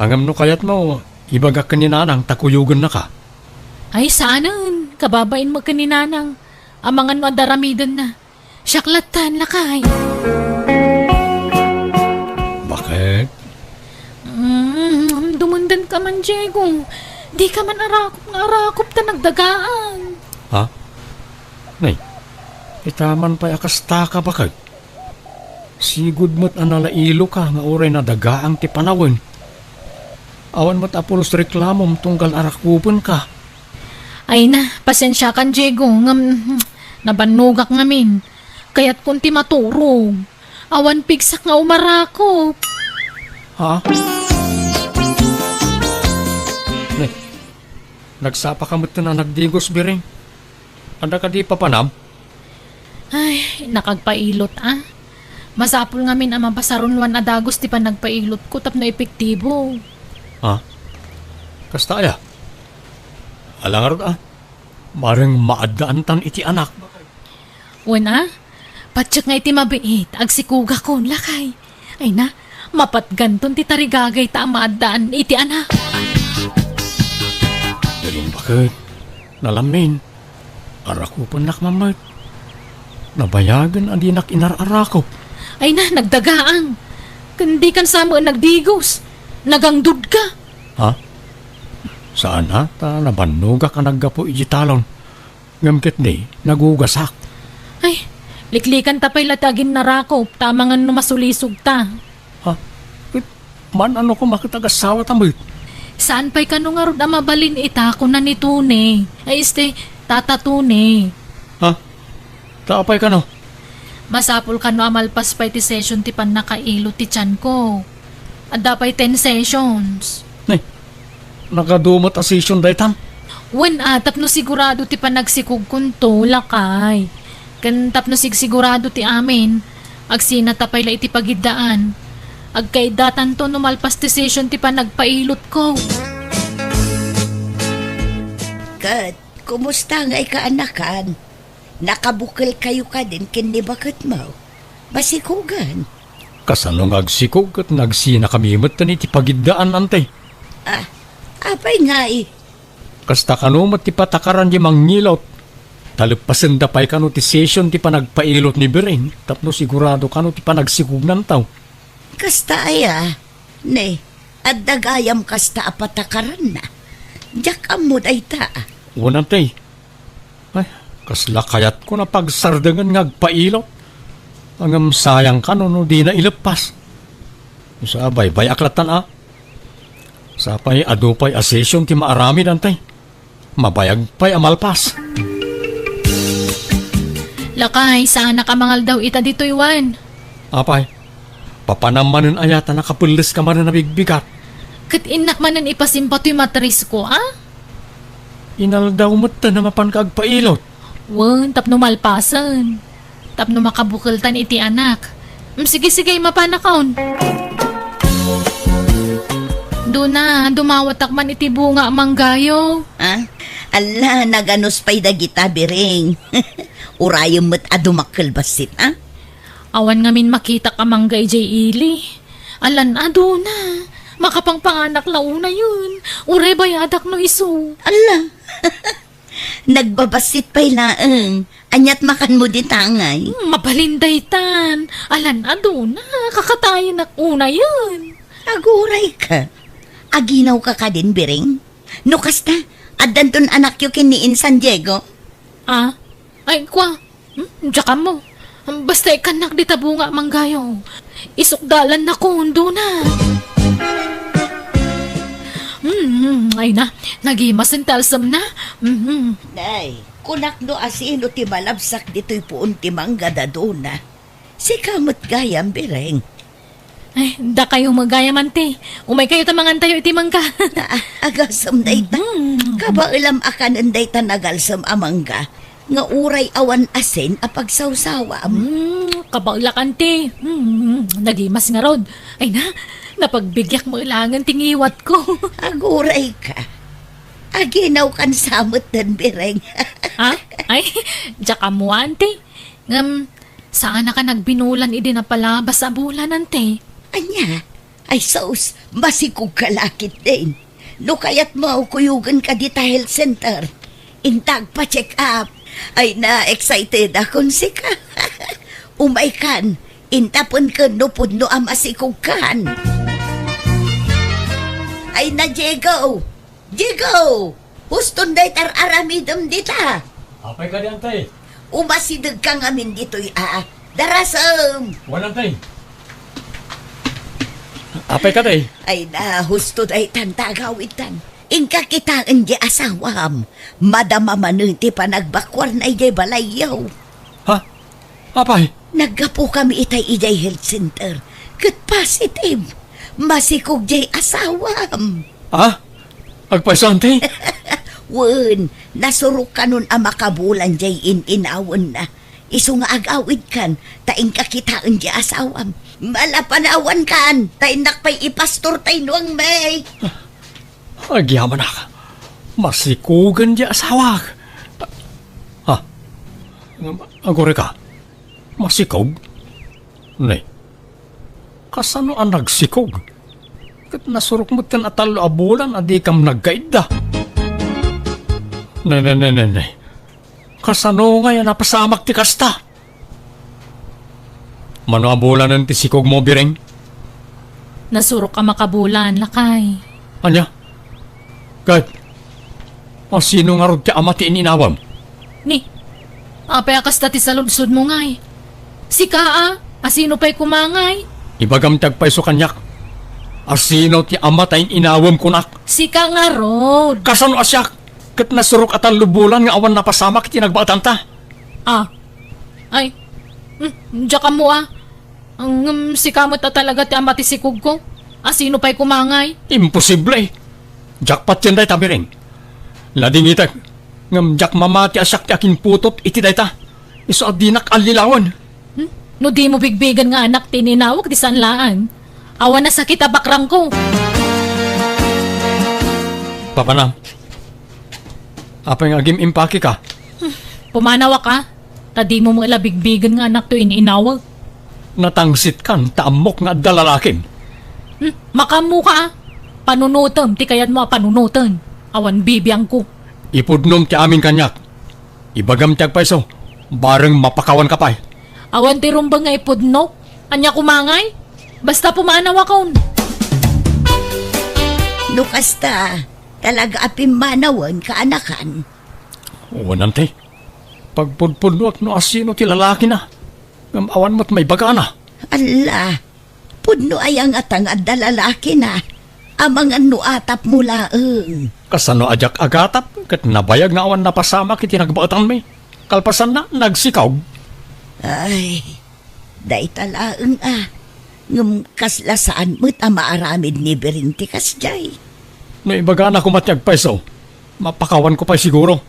ngem no kayatmo, ibagak ken ni Nanang ta kuyogennaka. Ay, saanen. Kababain met ken ni Nanang. Amangan no adda aramidenna. Siak lattan, lakay. Baket? Mm, dumendenka man, Diego. Dika man arakop nga arakop ta nagdagaan. Ha? Nay, ita man pay a kastaka, baket? Sigud met a nalailoka nga uray nadagaang ti panawen. Awan met a pulos reklamom tunggal a rakupenka. Ay na, pasensiakan, Diego, ngem, hmm, nabannogak ngamin. Kayatkon ti maturog. Awan pigsak nga umarakop. Ha? Ne, nagsapa ka met a nagdigos, Biring. Adda kadi papanam? Ay, nakagpailot, a. Masapul ngamin a mapasarunoan a dagus ti panagpailotko tapno epektibo. Ha? Kasta aya? Ala ngarud a, maring maaddaantan iti anak. Wen a, patiek nga iti mabiit, agsikugakon, lakay. Ay na, mapatganton ti tarigagayta a maaddaan iti anak. Ngem baket, nalamin, arakupennak man met. Nabayagen a dinak inar-arakop. Ay na, nagdagaang. Ken dikan sa met nagdigos. Nagangdudka. Ha? Saan a, ta nabannogak a naggapu iti talon. Ngem ketdi, nagugasak. Ay, liklikanta pay la ti aginnarakop, ta amangan no masulisogta. Ha? Ket, man-ano koma ket agasawata met? Saan pay kano ngarud a mabalin ita, kuna ni Tony. Ay, este, Tata Tony. Ha? Ta apay kano? Masapul kano a malpas pay ti session ti pannakailot ti tianko. Adda pay ten sessions. Ne, nakadu met a session daytan? Wen a, tapno sigurado ti panagsikogkonto, lakay. Ken tapno sigsigurado ti amin, agsinata pay la iti pagiddaan. Agkaiddatanto no malpas ti session ti panagpailotko. Ket, kumusta ngay kaanakan? Nakabukelkayo kadin ken ni baketmo? Masikogen? Kasano nga agsikog ket nagsinakami metten iti pagiddaan, Ante? Ah, apay ngay? Kasta kano met ti patakaran ti mangilot. Taleppasenda pay kano ti session ti panagpailot ni Biring tapno sigurado kano ti panagsikognanto. Kasta aya? Ne, adda gayam kasta a patakaranna. Diak ammo dayta. Wen, Ante. Ay, kasla kayatko a pagsardengen nga agpailot. Ngem sayang kano no dina ileppas. Sa baybay-ak lattan a. Sa pay adu pay a session ti maaramid, Ante. Mabayag pay a malpas. Lakay, saanak a mangaldaw ita ditoy, Juan. Apay, papanam manen aya ta nakapelles ka manen a bigbigat? Ket innak manen ipasimba toy matrisko, a? Inaldaw metten a mapanka agpailot. Wen, tapno malpasen. Tapno makabukeltan iti anak. Mm, sige, sige, mapanakon. Duna, dumawatak man iti bunga a manggayo. Ha? Alla, naganus pay dagita, Biring. Urayem met a dumakkel bassit, a? Awan ngamin makitak a mangga idiay ili. Alan a, Duna. Makapangpanganak la unayen. Uray bayadak no isu. Alla. Nagbabassit pay laeng. Aniat makanmo dita ngay? Hmm, mabalin daytan. Alan a, Duna. Kakatayenak unayen. Aguray ka. Aginaw ka kadin, Biring? No kasta, addanton anakyo ken ni Insan Diego? Ah? Ay, kua. Hmm? Diak ammo. Basta ikkannak dita bunga a manggayo. Isukdalan na ko, Duna. Hmm, hmm, ay na. Nagimasen ti alsem na. Hmm, hmm. Nay, kunak no asino ti malabsak ditoy puon ti mangga da, Duna. Sika met gayam, Biring. Ay, dakayo met gayam, Ante. Umaykayo ta mangantayo iti mangga. Ah, agasem dayta. Mhm. Kabaelam a kanen dayta nagalsem a mangga nga uray awan asin a pagsawsawam. Hmm, kabaelak, Ante. Hmm, nagimas ngarud. Ay na, napagbigiak met laengen ti ngiwatko. Aguray ka. Aginawkan sa metten, Biring. Ha? Ay, diak ammo, Ante. Ngem, saanak a nagbinulan idi napalabas a bulan, Ante. Ania? Ay sus, masikog ka la ketdin. No kayatmo, kuyogen ka dita health center. Inta agpa-check up. Ay na, excited akon sika. Umaykan, intapen ken no pudno a masikog kan. Ay na, Diego! Diego! Huston dayta ar-aramidem dita. Apay kadi, Ante? Umasideg ka ngamin ditoy a. Darasem! Wen, Ante. Apay kadi? Ay na, husto daytan ta agawidtan. Inka kitaen di asawam. Madama manen ti panagbakuarna idiay balayyo. Ha? Apay? Naggapukami itay idiay health center. Ket positive. Masikog diay asawam. Ah? Agpayso, Ante? Wen, nasurok kanon a makabulan diay in-inawenna. Isu nga agawidkan, ta inka kitaen ti asawam. Malapanawankan, ta innak pay ipastor tay nuangmi. Agyamanak, masikogen ti asawak. Ha? Agurayka? Masikog? Ne, kasano a nagsikog? Ket nasurok metten a tallo a bulan a dikam nagkaidda. Ne, ne, ne, ne, ne. Kasano ngay a napasamak ti kasta? Mano a bulanen ti sikogmo, Biring? Nasurok a makabulan, lakay. Ania? Ket, asino ngarud ti ama ti ininawem? Ni, apay a kasta ti saludsodmo ngay? Sika a, asino pay koma ngay? Ibagam ti agpayso kaniak. Asino ti ama ta in-inawem kunak? Sika ngarud. Kasano a siak? Ket nasurok a tallo bulan nga awan napasamak iti nagbaetanta. Ah. Ay. Hmm, diak ammo a. Ngem sika met a talaga ti ama ti sikogko. Asino pay koma ngay? Imposible! Diak patien dayta, Biring. Nadingitek, ngem diak mamati a siak ti akinputot iti dayta. Isu a dinak allilawen. Hmm? No dimo bigbigen nga anak ti ininawek, di saan laeng. Awan a sakit a bakrangko. Papanam, apay nga agim-impakeka? Hmm, pumanawak a, ta dimo met la bigbigen nga anakto ininawek. Natangisitkan ta ammok nga adda lalakim. Hmm, makaammoka a. Panunotem ti kayatmo a panunoten. Awan bibiangko. Ipudnom ti amin kaniak. Ibagam ti agpayso, bareng mapakawanka pay. Awan ti rumbeng nga ipudnok. Ania koma ngay? Basta pumanawakon. No kasta, talaga a pimmanawen, kaanakan. Wen, anti. Pagpudpudnoak no asino ti lalakina. Ngem awan met maibagana. Alla, pudno aya ngata nga adda lalakina? Amangan no atapmo laeng. Kasano a diak agatap ket nabayag nga awan napasamak iti nagbaetanmi? Kalpasanna, nagsikog. Ay, dayta laeng a. Ngem kasla saan met a maaramid ni Biring ti kasdiay. No ibagana koma ti agpayso, mapakawanko pay siguro.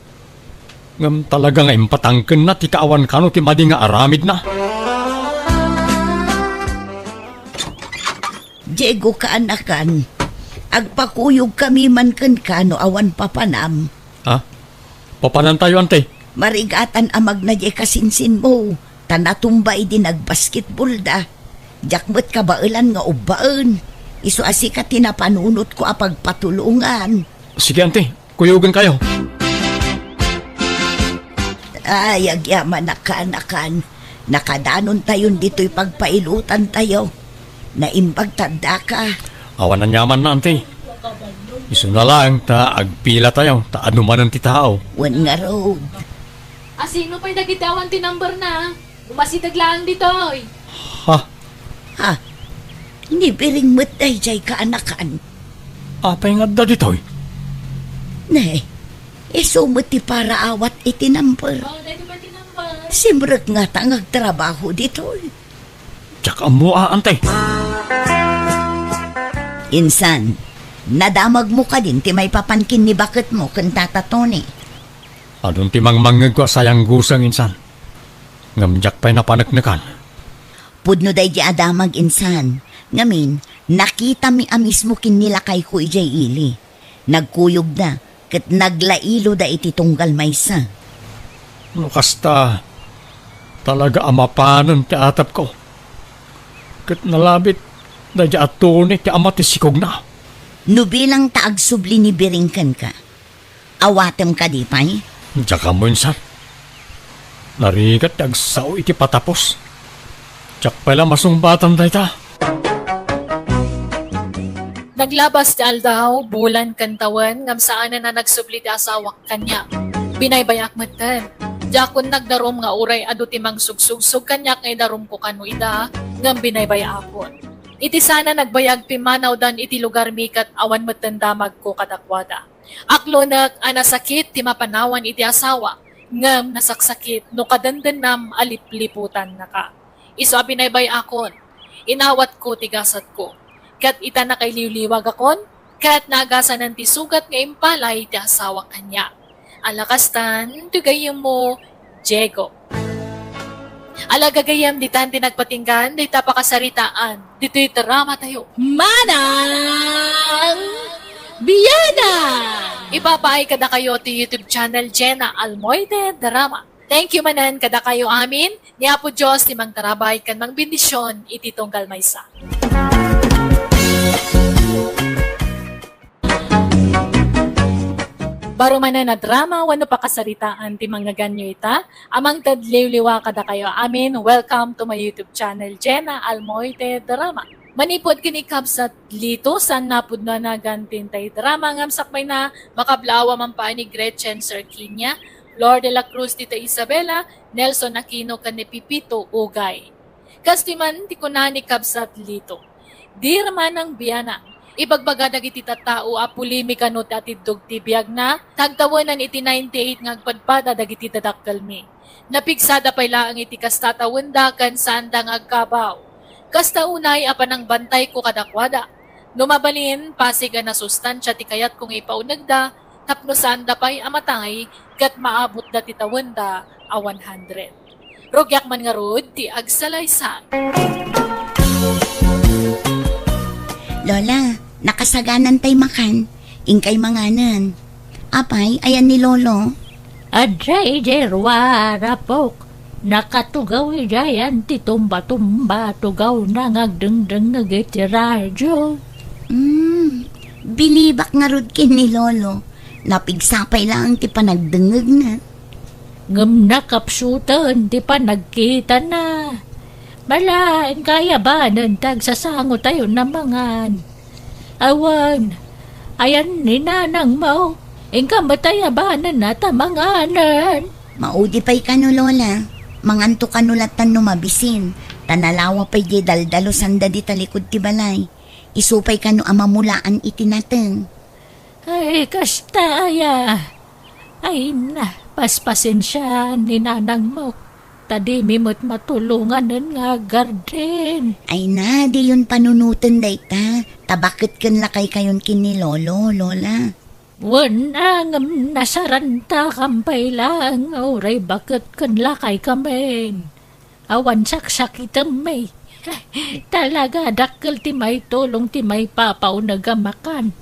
Ngem talaga nga impatangkenna ti kaawan kano ti madi nga aramidna. Diego, kaanakan, agpakuyogkami man kenka no awan papanam. Ha? Papanantayo, anti? Marigatan a magna diay kasinsinmo, ta natumba idi nagbasketballda. Diak met kabaelan nga ubbaen. Isu a sika ti napanunotko a pagpatulongan. Sige, anti. Kuyogenkayo. Ay, agyamanak, kaanakan. Nakadanontayon ditoy pagpailotantayo. Naimbag ta addaka. Awan aniamanna, anti. Isuna laeng ta agpilatayo, ta adu manen ti tao. Wen ngarud. Asino pay dagiti awan ti numberna? Umasideg laeng ditoy. Ha? Ha? Ni Biring met daydiay, kaanakan. Apay nga adda ditoy? Ne, isu met ti paraawat iti number. Oh, daytoy pay ti number. Simrek ngata nga agtrabaho ditoy. Diak ammo a, anti. Insan, nadamagmo kadin ti maipapan ken ni baketmo ken Tata Tony? Adun ti mangmangngegko a sayangguseng, insan. Ngem diak pay napaneknekan. Pudno daydi a damag, insan. Ngamin, nakitami a mismo ken ni lakayko idiay ili. Nagkuyogda, ket naglailoda iti tunggal maysa. No kasta, talaga a mapanen ti atapko. Ket nalabit, daydi a Tony ti ama ti sikogna. No bilang ta agsubli ni Biring kenka, awatem kadi pay? Diak ammo, insan. Narigat ti agsao iti patapos. Diak pay la masungbatan dayta. Naglabas ti aldaw, bulan ken tawen, ngem saanen a nagsubli ti asawak kaniak. Binaybay-ak metten. Diakon nagdarum nga uray adu ti mangsugsugsog kaniak nga idarumko kano ida, ngem binaybay-akon. Iti sana nagbayag, pimmanawdan iti lugarmi ket awan metten damagko kadakuada. Aklonek a nasakit ti mapanawan iti asawa, ngem nasaksakit no kadendennam a lipliputannaka. Isu a binaybay-akon, inawatko ti gasatko, ket ita nakailiwliwagakon, ket naagasanen ti sugat nga impalay ti asawa kaniak. Ala kastan, ti gayyemmo, Diego. Ala gagayyem ditan ti nagpatinggan dayta pakasaritaan ditoy drama tayo. Manang Bianang! Ipapaay kadakayo ti YouTube channel Jenna Almoite Drama. Thank you manen kadakayo amin. Ni Apo Dios ti mangtarabay ken mangbendisyon iti tunggal maysa. Baro manen a drama wenno pakasaritaan ti manggaganyo ita, a mangted liwliwa kadakayo amin. Welcome to my YouTube channel, Jenna Almoite Drama. Manipud ken ni Kabsat Lito, saan napudno a nagan ti intay drama ngem sakbayna, makablaaw a mampaay ni Gretchen Serquiña, Flor de la Cruz, Tita Isabela, Nelson Aquino ken ni Pipito Ugay. Kastoy man ti kuna ni Kabsat Lito, "Dear Manang Bianang, ibagbaga dagiti tattao a polemika no ti atiddog ti biagna, tagtawenan iti ninety-eight nga agpadpada dagiti dadakkelmi. Napigsada pay laeng iti kasta a tawenda ken saanda nga agkabaw. Kasta unay a panangbantayko kadakuada. No mabalin, pasig a nasustansia ti kayatko nga ipaunegda tapno saanda pay a matay ket maabutda ti tawenda a one hundred." Rugiak man ngarud ti agsalaysay. Lola, nakasaganantay makan. Inkay manganen. Apay, ayan ni Lolo? Adda idiay ruar, apok. Nakatugaw idiay ti tumba-tumba, tugawna nga agdengdengngeg iti radio. Hmm, bilibak ngarud ken ni Lolo. Napigsa pay laeng ti panagdengngegna. Ngem nakapsuten ti panagkitana. Malaen kayabanen ti agsasangotayo a mangan. Awan, ayan ni nanangmo, inka met ayabanenna ta manganen. Maudi pay kano, Lola. Manganto kano latta no mabisin, ta nalawa pay diay daldalusanda dita likud ti balay. Isu pay kano a mamulaan iti nateng. Ay, kasta aya. Ay na, paspasensiaan ni nanangmo, ta dimi met matulonganen nga aggarden. Ay na, diyon panunoten dayta, ta baket ken lakaykayon ken ni Lolo, Lola. Wen, ngem nasarantakam pay laeng nga uray baket ken lakaykamin. Awan saksakitemmi. Talaga, dakkel ti maitulong ti maipapauneg a makan.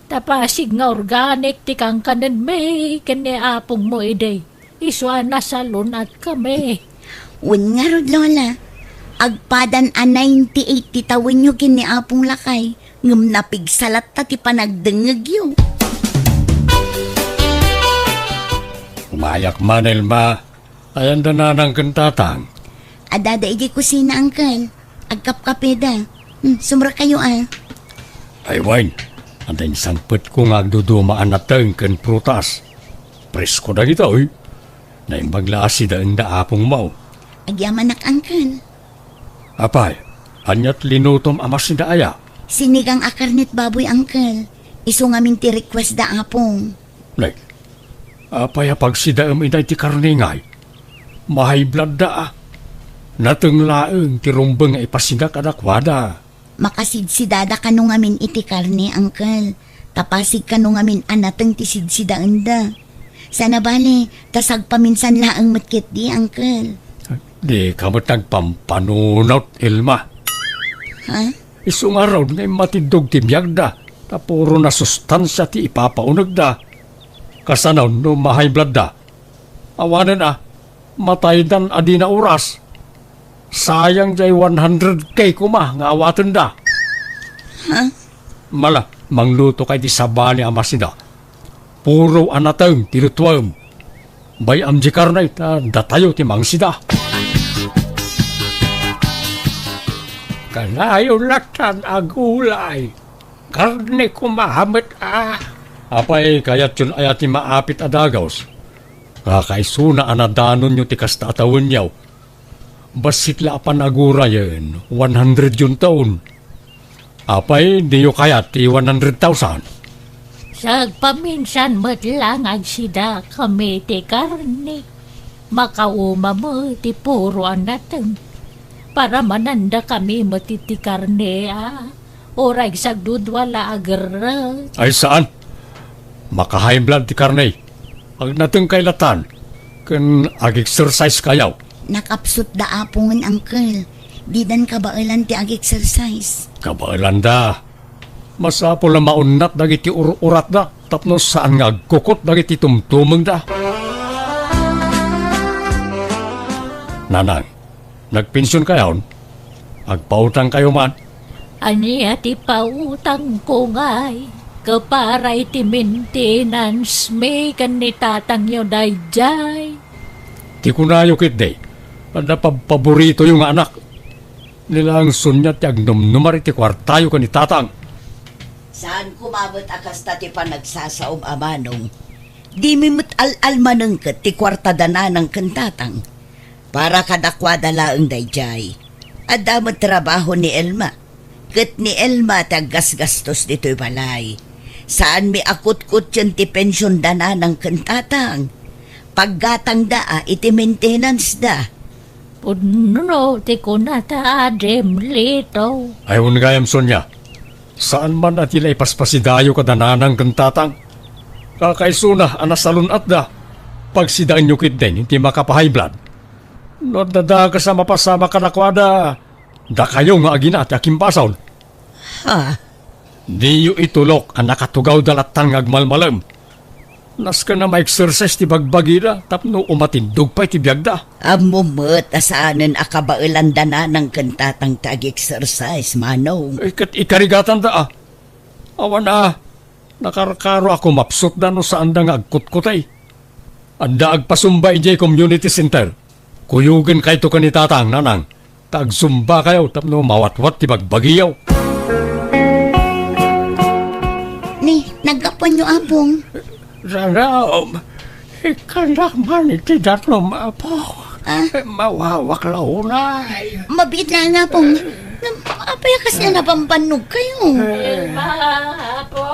Ta pasig nga organic ti kankanenmi ken ni apongmo idi. Isu a nasalun-atkami. Wen ngarud, Lola. Agpadan a ninety-eight ti tawenyo ken ni Apong Lakay, ngem napigsa latta ti panagdengngegyo. Umayak man, Elma. Ayanda nanang ken tatang? Addada idiay kusina, Uncle. Agkapkapeda. Hmm, sumrekayo a. Ay, wen, adda insangpetko nga agduduma a nateng ken prutas. Presko dagitoy. Naimbag la a sidaenda apongmo. Agyamanak, Uncle. Apay, ania ti linutom a masida aya? Sinigang a karnet baboy, Uncle. Isu ngamin ti request da apong. Nay, apay a pagsidaem idiay ti karne ngay? Ma-high blood da a. Nateng laeng ti rumbeng nga ipasida kadakuada. Makasidsidada kano ngamin iti karne, Uncle. Ta pasig kano ngamin a nateng ti sidsidaenda. Sana bale, ta sagpaminsan laeng met ketdi, Uncle. Dika met agpampanunot, Elma. Ha? Isu ngarud nga immatiddog ti biagda, ta puro nasustansia ti ipapaunegda. Kasano no ma-high blood da? Awanen a, mataydan a dina oras. Sayang diay one hundred K koma nga awatenda. Ha? Mala, manglutokay ti sabali a masida. Puro a nateng ti lutuem. Bay-am diay karne ta datayo ti mangsida. Kanayon lattan a gulay. Karne koma met a. Apay, kayatyon aya ti maapit a dagus? Kakaisuna a nadanonyo ti kasta a tawenyo. Bassit la a panagurayen, one hundred yun taon. Apay, diyo kayat ti one hundred thousand? Sagpaminsan met lang agsida kami ti karne. Makauma met ti puro a nateng. Para mananda kami met iti karne, a. Uray sagdudua la a gerrek. Ay, saan? Maka-high blood ti karne. Agnateng kay latan, ken ag-exercise kayo. Nakapsut da Apo ngan, Uncle. Didan kabaelan ti ag-exercise. Kabaelanda. Masapul a maunnat dagiti ur-uratda tapno saan nga agkukot dagiti tumtumengda. Nanang, nagpensionkayon? Agpautangkayo man? Ania ti pautangko ngay? Ket para iti maintenance mi ken ni tatangyo daydiay. Ti kunayo ketdi, adda pabpaboritoyo nga anak. Ni laeng Sonia ti agnumnumar iti kuartayo ken ni tatang. Saan koma met a kasta ti panagsasaom a manong. Dimi met al-almanen ket ti kuarta da nanang ken tatang. Para kadakuada laeng daydiay. Adda met trabaho ni Elma. Ket ni Elma ti aggasgastos ditoy balay. Saanmi a kutkutten ti pension da nanang ken tatang. Paggatangda a iti maintenance da. Pudno ti kunata, Adim Lito. Ay, wen gayam, Sonia. Saan man a ti la ipaspasidayo kada nanang ken tatang. Kakaisuna a nasalun-atda, pagsidaenyo ketdin ti makapahayblood. No adda dakes a mapasamak kadakuada, dakayo nga agina ti akimbasol. Ha? Diyo itulok a nakatugawda lattan nga agmalmalem. Nasken a ma-exercise ti bagbagida tapno umatindog pay ti biagda. Ammom met a saanen a kabaelanda nanang ken tatang ti ag-exercise, manong. Eh, ket ikarigatanda, a. Awan, a. Nakarkaro a kumapsutda no saanda nga agkutkutay. Adda agpasumba idiay community center. Kuyogenkayto ken ni tatang, nanang, ta agsumbakayo tapno mawatwat ti bagbagiyo. Ni, naggapuanyo, Apong? Raraom, ikkannak man iti danom, Apo. Ah? Mawawak la unay. Mabiit laeng, Apong. Ngem apay a kasla napampannog kayo? Elma, Apo.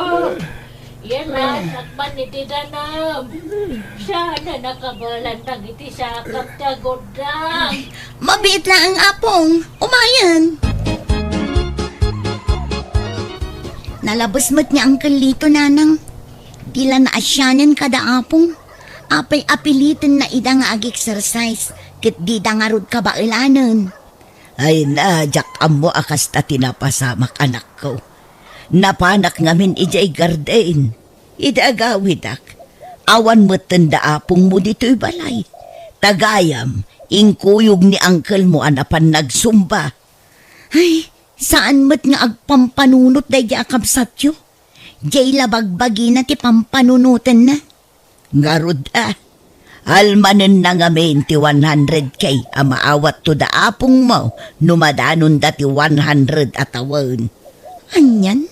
Yan, anak man iti danam. Siya na nakabalan dagiti sakap ti agurdang. Mabiit laeng, Apong. Umayen. Nalabes met ni Uncle Lito, nanang. Di la naasianen kada Apong. Apay a pilitenna ida nga ag-exercise ket dida ngarud kabaelanen. Ay na, diak ammo a kasta ti napasamak, anakko. Napanak ngamin idiay garden. Idi agawidak, awan metten da apongmo ditoy balay. Ta gayam, inkuyog ni angkelmo a napan nagsumba. Ay, saan met nga agpampanunot daydi a kabsatyo? Diay la bagbagina ti pampanunotenna. Ngarud a, almanenna ngamin ti one hundred K a maawatto da apongmo no madanonda ti one hundred a tawen. Anian?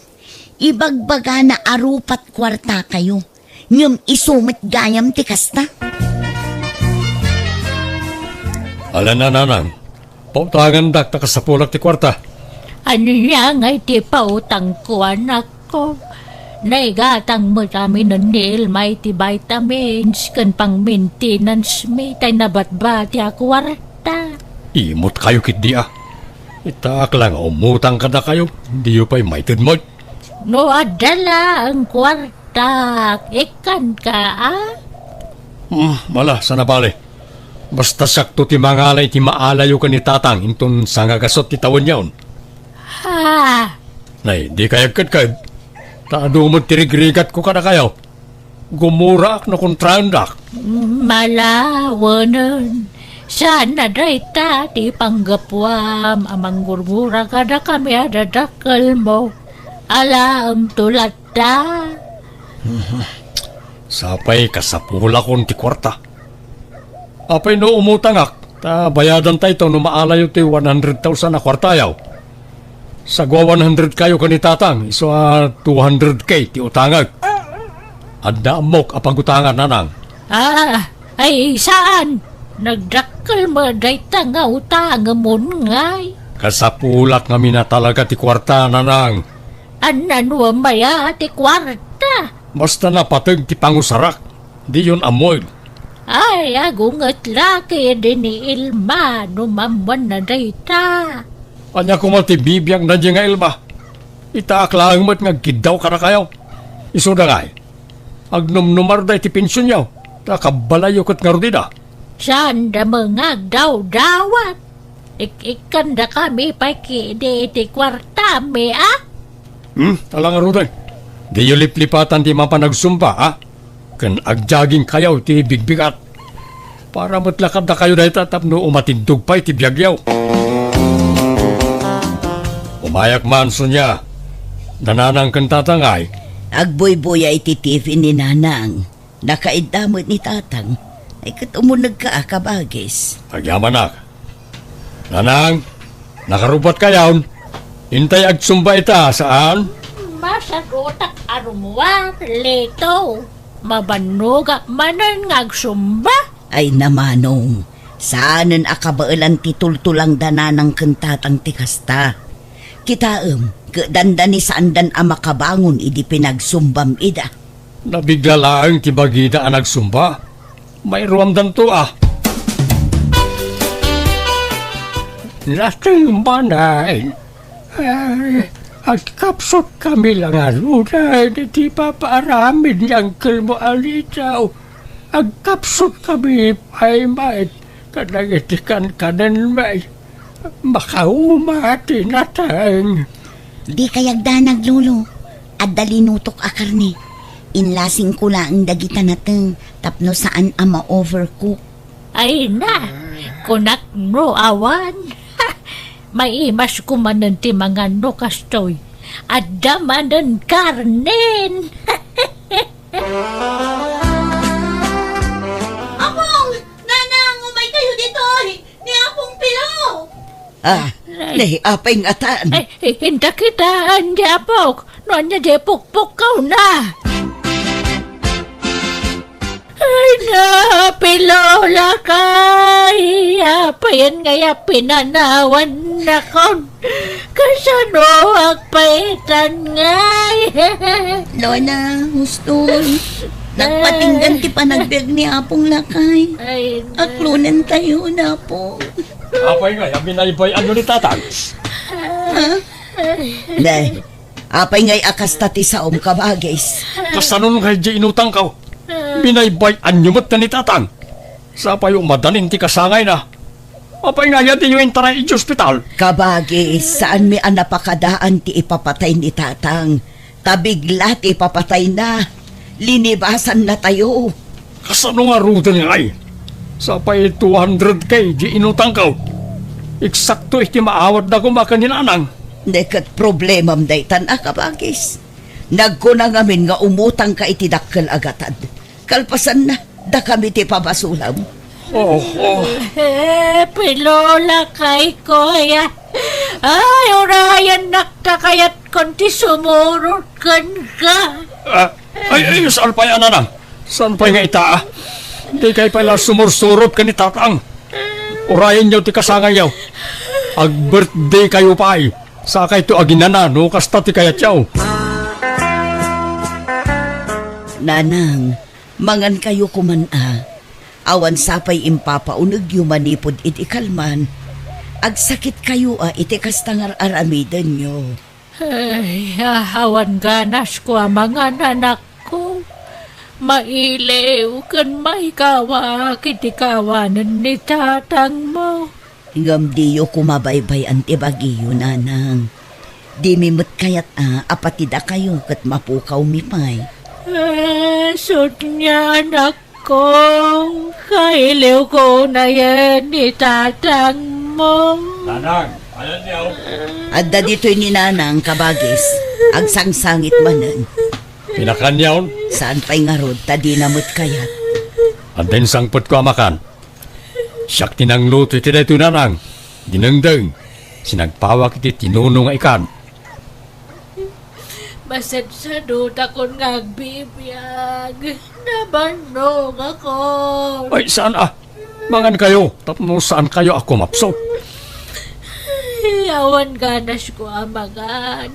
Ibagbagana a rupat kuartakayo, ngem isu met gayam ti kasta? Ala, nanang, pautangandak ta kasapulak ti kuarta. Ania ngay ti pautangko, anakko? Naigatang met aminen ni Elma iti vitamins ken pang-maintenance mi tay nabatbati a kuarta. Imot kayo ketdi a. Itaak la nga umutang kadakayo, diyo pay maited met. No adda laeng kuartak, ikkanka a? Hmm, ala, saan a bale. Basta siakto ti mangala iti maalayo ken ni Tatang inton sangagasut ti tawenyon. Ha? Nay, dikay agkedked. Ta adu met ti rigrigatko kadakayo. Gumuraak no kontraendak. Malawenen. Saan a dayta ti panggapuam a manggurgura kadakami a dadakkelmo? Alaemto latta. Sapay kasapulakon ti kuarta. Apay no umutangak, ta bayadantayto no maalayo ti one hundred thousand a kuartayo? Sagua one hundred kayo ken ni Tatang, isu a two hundred K ti utangek. Adda ammok a pagutangan, nanang. Ah, ay saan? Nagdakkel met dayta nga utangemon ngay. Kasapulak ngamin a talaga ti kuarta, nanang. Ania no maya ti kuarta? Basta napateg ti pangusarak, diyon ammoen. Ay, agunget la ketdi ni Elma no maammoanna dayta. Ania koma ti bibiangna diay nga Elma? Itaak laeng met nga agkiddaw kadakayo. Isuda ngay, agnumnumarda iti pensionyo, ta kabbalayyo ket ngarud ida. Saanda met nga agdawdawat. Ik-ikkandakami pay ketdi iti kuartami, a? Hmm, ala ngaruden. Diyo liplipatan ti mapan agsumba, a? Ken agjoggingkayo ti bigbigat. Para met la kadakayo dayta tapno umatindog pay ti biagyo. Umayak man, Sonia. Nanang ken tatangay. Agbuybuya iti T V ni Nanang. Nakaidda met ni Tatang. Ay, ket umunegka a, kabagis. Agyamanak. Nanang, nakarubbatkayon? Intay agsumba ita, saan? Masagutak a rummuar, Lito. Mabannogak manen nga agsumba. Ay, namanong, saanen a kabaelan ti tultulangda Nanang ken Tatang ti kasta. Kitaem, kedanda ni saandan a makabangon idi pinagsumbam ida. Nabigla laeng ti bagida a nagsumba. Mairuamdanto a. Nateng manen. Ay, agkapsutkami la ngaruden iti papaaramid ni Angkelmo a Lito. Agkapsutkami pay met kadagiti kankanenmi. Makauma ti nateng. Dikay agdanag, Lolo. Adda linutok a karne. Inlasingko laeng dagita nateng tapno saan a ma-overcook. Ay na, kunak no awan. Maimasko manen ti mangan no kastoy. Adda manen karnen. Apong! Nanang, umaykayo ditoy! Ni Apong Pilo! Ah, ni apay ngatan? Ay, inta kitaan, di apok. No ania di pukpukkaw na. Ay na, Pilo, lakay. Apayen ngay a pinanawannakon. Kasano agpaitan ngay? Lola, hustoy. Nagpatinggan ti panagbiag ni Apong lakay. Ay, na. Aklonentayo, Apong. Apay ngay a binaybay-anyo ni Tatang? Ha? Nay, apay ngay a kasta ti saom, kabagis? Kasano ngay di inutangko? Binaybay-anyo met ni Tatang. Sapayo madanin ti kasangayna. Apay ngay a diyo intaray iti ospital? Kabagis, saanmi a napakadaan ti ipapatay ni Tatang. Ta bigla ti ipapatayna. Linibasannatayo. Kasano ngaruden ngay? Sapay two hundred K di inutangko. Eksakto iti maawatda koma ken ni Nanang. Di ket problemam daytan a, kabagis. Nagkuna ngamin nga umutangka iti dakkel a gatad. Kalpasanna, dakami ti pabasolam. Oh, oh. Eh, Pilo, lakay, kuya. Ay, urayannak ta kayatkon ti sumurot kenka. Ah, ay, ay, saan pay, Nanang? Saan pay nga ita, ah? Dikay pay la sumursurot ken ni Tatang. Urayenyo ti kasangayyo. Ag-birthdaykayo pay. Sakayto aginana no kasta ti kayatyo. Nanang, mangankayo koman a. Awan sapay impapaunegyo manipud iti kalman. Agsakitkayo a iti kasta nga ar-aramidenyo. Ay, awan ganasko a mangan, anakko. Mailiw ken maikawak iti kawanen ni tatangmo. Ngem diyo koma baybay-an ti bagiyo, Nanang. Dimi met kayat a, a pati dakayo ket mapukawmi pay. Ah, Sonia, anakko, kailiwko unayen ni tatangmo. Nanang, ayanyo. Adda ditoy ni Nanang, kabagis. Agsangsangit manen. Pinakanyo? Saan pay ngarud, ta dina met kayat. Adda insangpetko a makan. Siak ti nangluto iti daytoy, Nanang. Dinengdeng, sinagpawak iti tinuno nga ikan. Masadsadutakon nga agbibiag. Nabannogakon. Ay, saan a? Mangankayo, tapno saankayo a kumapsut. Ay, awan ganasko a mangan.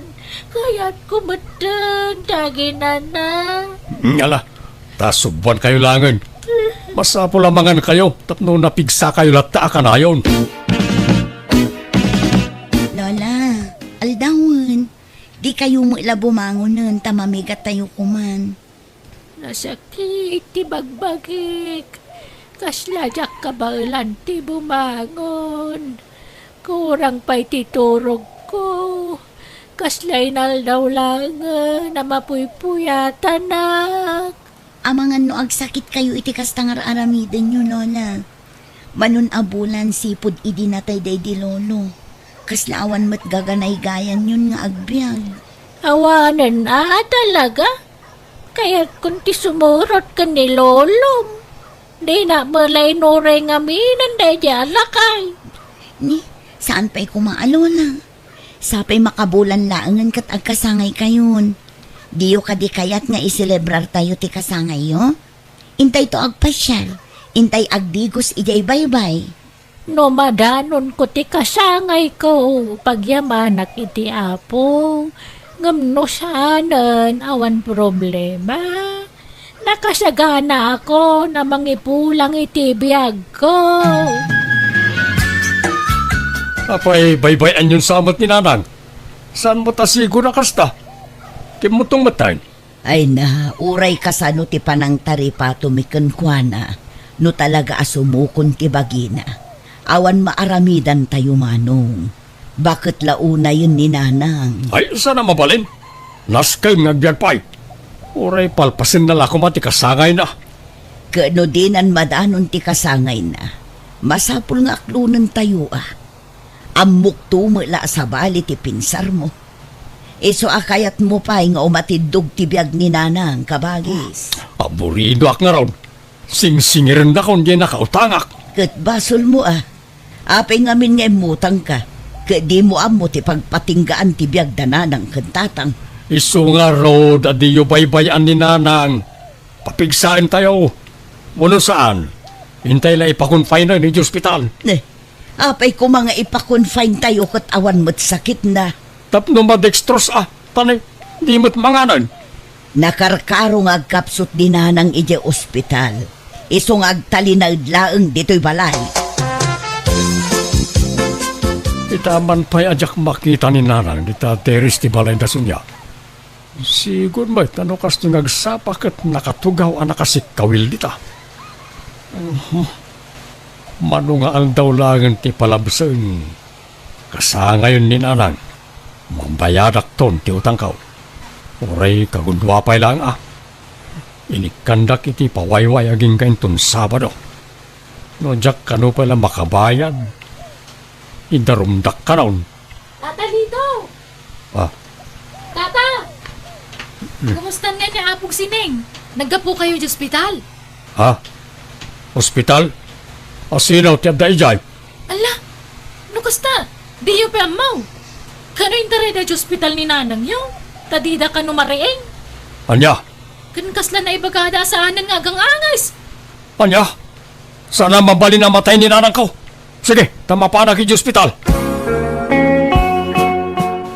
Kayatko metten ti aginana. Ala, ta suboankayo laengen. Masapul a mangankayo tapno napigsakayo latta a kanayon. Lola, aldawen, dikayo met la bumangonen ta mamigattayo koman. Nasakit ti bagbagik. Kasla diak kabaelan ti bumangon. Kurang pay ti turogko. Kasla inaldaw laengen a mapuypuyatanak. Amangan no agsakitkayo iti kasta nga ar-aramidenyo, Lola. Manun a bulan sipud idi natay daydi lolo. Kasla awan met gaganaygayanyon nga agbiag. Awanen a talaga? Kayatkon ti sumurot ken ni lolom. Dina met la inuray ngaminen daydi a lakay. Ni, saan pay koma a Lola? Sapay makabulan laengen ket agkasangaykayon. Diyo kadi kayat nga iselebrartayo ti kasangayyo? Intayto agpasiar, intay agdigos idiay baybay. No madanonko ti kasangayko, pagyamanak iti Apo. Ngem no saanen, awan problema. Nakasaganaakon a mangipulang iti biagko. Apay, baybay-anyon sa met ni Nanang? Saan met a sigo a kasta? Kimmutong met tayo. Ay na, uray kasano ti panangtaripatomi kenkuana, no talaga a sumukon ti bagina. Awan maaramidantayo, Manong. Baket la unayen ni Nanang. Ay, saan a mabalin? Nasken nga agbiag pay. Uray palpasenna la koma ti kasangayna. Ket no dinan madanon ti kasangayna, masapul nga aklonentayo a. Ammokto met la a sabali ti pinsarmo. Isu a kayatmo pay nga umatiddog ti biag ni Nanang, kabagis. Aburidoak ngarud. Singsingirendakon diay nakautangak. Ket basolmo a. Apay ngamin nga immutangka, ket dimo ammo ti pagpatinggaan ti biag da Nanang ken Tatang? Isu ngarud a diyo baybay-an ni Nanang. Papigsaentayo. Wenno saan, intay la ipa-confine-en idiay ospital. Ne, apay koma nga ipa-confine-tayo ket awan met sakitna? Tapno ma-dextrose a, ta ne, di met manganen. Nakarkaro nga agkapsut ni Nanang idiay ospital. Isu nga agtalinaed laeng ditoy balay. Ita man pay a diak makita ni Nanang dita deris ti balayda sunia. Sigud met no kastoy nga agsapa ket nakatugaw a nakasikkawil dita. Mano nga aldaw laengen ti palabsen, kasangayon ni Nanang, mabayadakton ti utangko. Uray kagudua pay laeng a. Inikkandak iti pawayway agingga inton Sabado. No diak kano pay la makabayad, idarumdak kanon. Tata Lito! Ah. Tata! Hmm. Kumusta ngay ni Apong Sining? Naggapukayo idiay ospital? Ha? Ospital? Asino ti adda idiay? Ala, no kasta, diyo pay ammo. Kano intarayda idiay ospital ni nanangyo? Ta dida kano mariing? Ania? Ken kasla naibagada a saanen nga agang-anges. Ania? Saan a mabalin a matay ni nanangko? Sige, ta mapanak idiay ospital.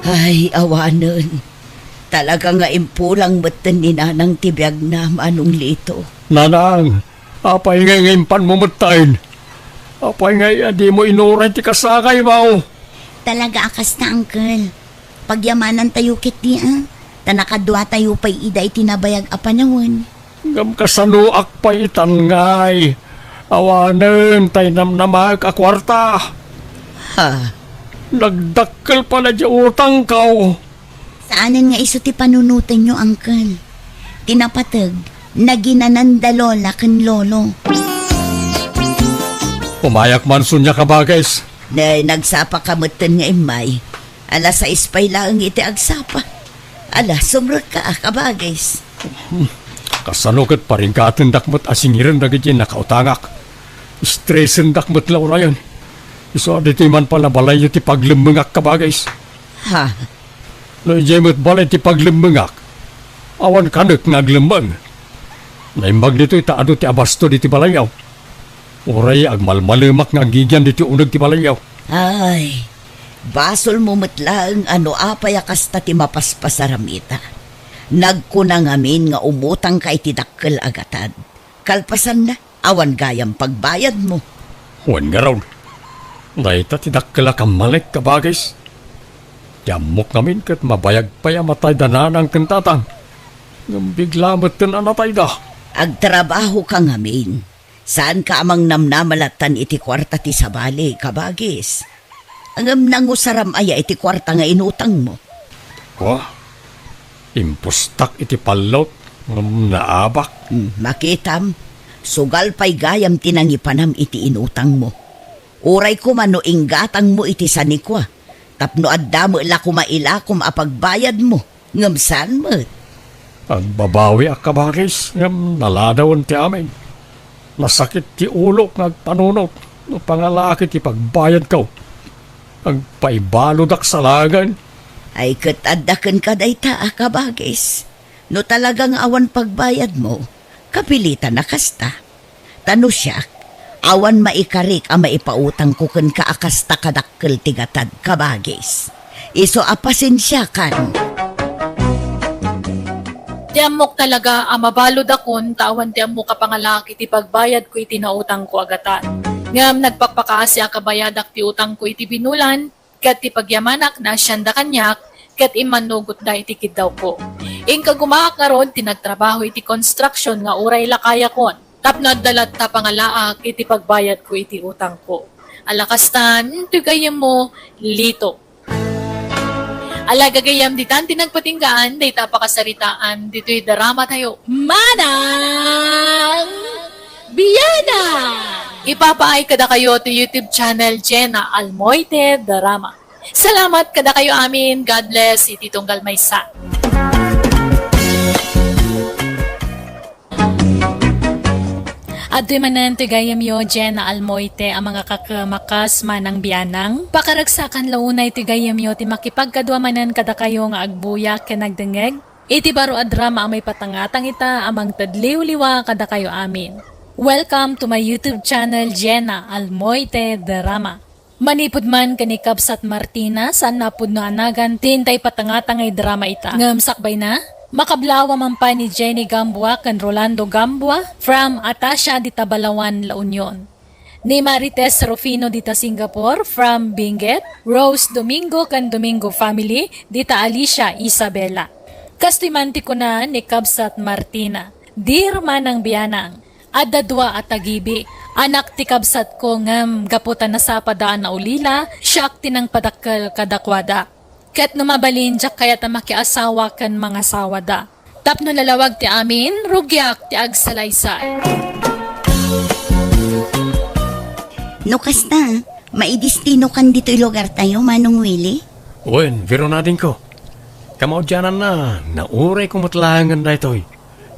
Ay, awanen. Talaga nga impulang metten ni Nanang ti biagna, Manong Lito. Nanang, apay ngay nga impanmo metten? Apay ngay a dimo inuray ti kasangaymo? Talaga a kasta, Uncle. Pagyamanantayo ketdi a, ta nakaduatayo pay ida iti nabayag a panawen. Ngem kasanoak pay itan ngay? Awanen tay namnamaek a kuarta. Ha? Nagdakkel pay la diay utangko. Saanen nga isu ti panunotenyo, Uncle. Ti napateg, naginananda Lola ken Lolo. Umayak man sunia, kabagis. Ne, nagsapa ka metten nga immay. Alas sais pay laeng iti agsapa. Ala, sumrekka a, kabagis. Kasano ket parigatendak met a singiren dagiti nakautangak? Estresendak met la unayen. Isu a ditoy man pay la balayyo ti paglemmengak, kabagis. Ha? No idiay met balay ti paglemmengak, awan kanek nga aglemmeng. Naimbag ditoy ta adu ti abasto ditoy balayyo. Uray agmalmalemak nga agigian ditoy uneg ti balayyo. Ay, basolmo met laeng a no apay a kasta ti mapaspasaram ita. Nagkuna ngamin nga umutangka iti dakkel a gatad. Kalpasanna, awan gayam pagbayadmo. Wen ngarud, dayta ti dakkel a kammalek, kabagis. Ti ammok ngamin ket mabayag pay a matayda nanang ken tatang. Ngem bigla metten a natayda. Agtrabahoka ngamin. Saanka a mangnamnama lattan iti kuarta ti sabali, kabagis. Ngem nangusaram aya iti kuarta nga inutangmo? Wa, impustak iti pallot ngem naabak. Hmm, makitam, sugal pay gayam ti nangipanam iti inutangmo. Uray koma no inggatangmo iti sanikua, tapno adda met la koma ilakom a pagbayadmo, ngem saan met. Agbabawiak, kabagis, ngem naladawen ti amin. Nasakit ti ulok nga agpanunot no pangalaak iti pagbayadko. Agpaibaludak salagen. Ay, ket adda kenka dayta a kabagis. No talaga nga awan pagbayadmo, kapilitan a kasta. Ta no siak, awan maikarik a maipautangko kenka a kasta kadakkel ti gatad, kabagis. Isu a pasensiakan. Ti ammok talaga a mabaludakon ta awan ti ammok a pangalaak iti pagbayadko iti nautangko a gatad. Ngem nagpakpakaasiak a bayadak ti utangko iti binulan, ket ti pagyamanak naasianda kaniak, ket immannugotda iti kiddawko. Inka gumaak ngarud ti nagtrabaho iti construction nga uray lakayakon, tapno adda latta pangalaak iti pagbayadko iti utangko. Ala kastan, toy gayyemmo, Lito. Ala gagayyem, ditan ti nagpatinggaan dayta a pakasaritaan ditoy drama tayo. Manang Biana! Ipapaay kadakayo ti YouTube channel Jenna Almoite Drama. Salamat kadakayo amin. God bless iti tunggal maysa. Adtoy manen ti gayyemyo, Jenna Almoite, a mangakakemakas Manang Bianang. Pakaragsakan la unay ti gayyemyo ti makipagkadua manen kadakayo nga agbuya ken agdengngeg iti baro a drama a maipatangatang ita a mangted liwliwa kadakayo amin. Welcome to my YouTube channel, Jenna Almoite Drama. Manipud man ken ni Kabsat Martina, saanna a pudno a nagan ti intay patangatangay drama ita. Ngem sakbayna, makablaawa man pay ni Jenny Gamboa ken Rolando Gamboa from Atasha dita Balaoan, La Union. Ni Marites Rufino dita Singapore from Benguet, Rose Domingo ken Domingo family dita Alicia, Isabela. Kastoy man ti kuna ni Kabsat Martina, Dear Manang Bianang, adda dua a tagibi, anak ti kabsatko ngem gapu ta nasapada a naulila, siak ti nangpadakkel kadakuada. Ket no mabalin, diak kayat a makiasawa ken mangasawada. Tapno nalawag ti amin, rugiak ti agsalaysay. No kasta, maidistinokan ditoy lugartayo, Manong Willie? Wen, Veronadingko. Kamaudiananna, naurayko met laengen daytoy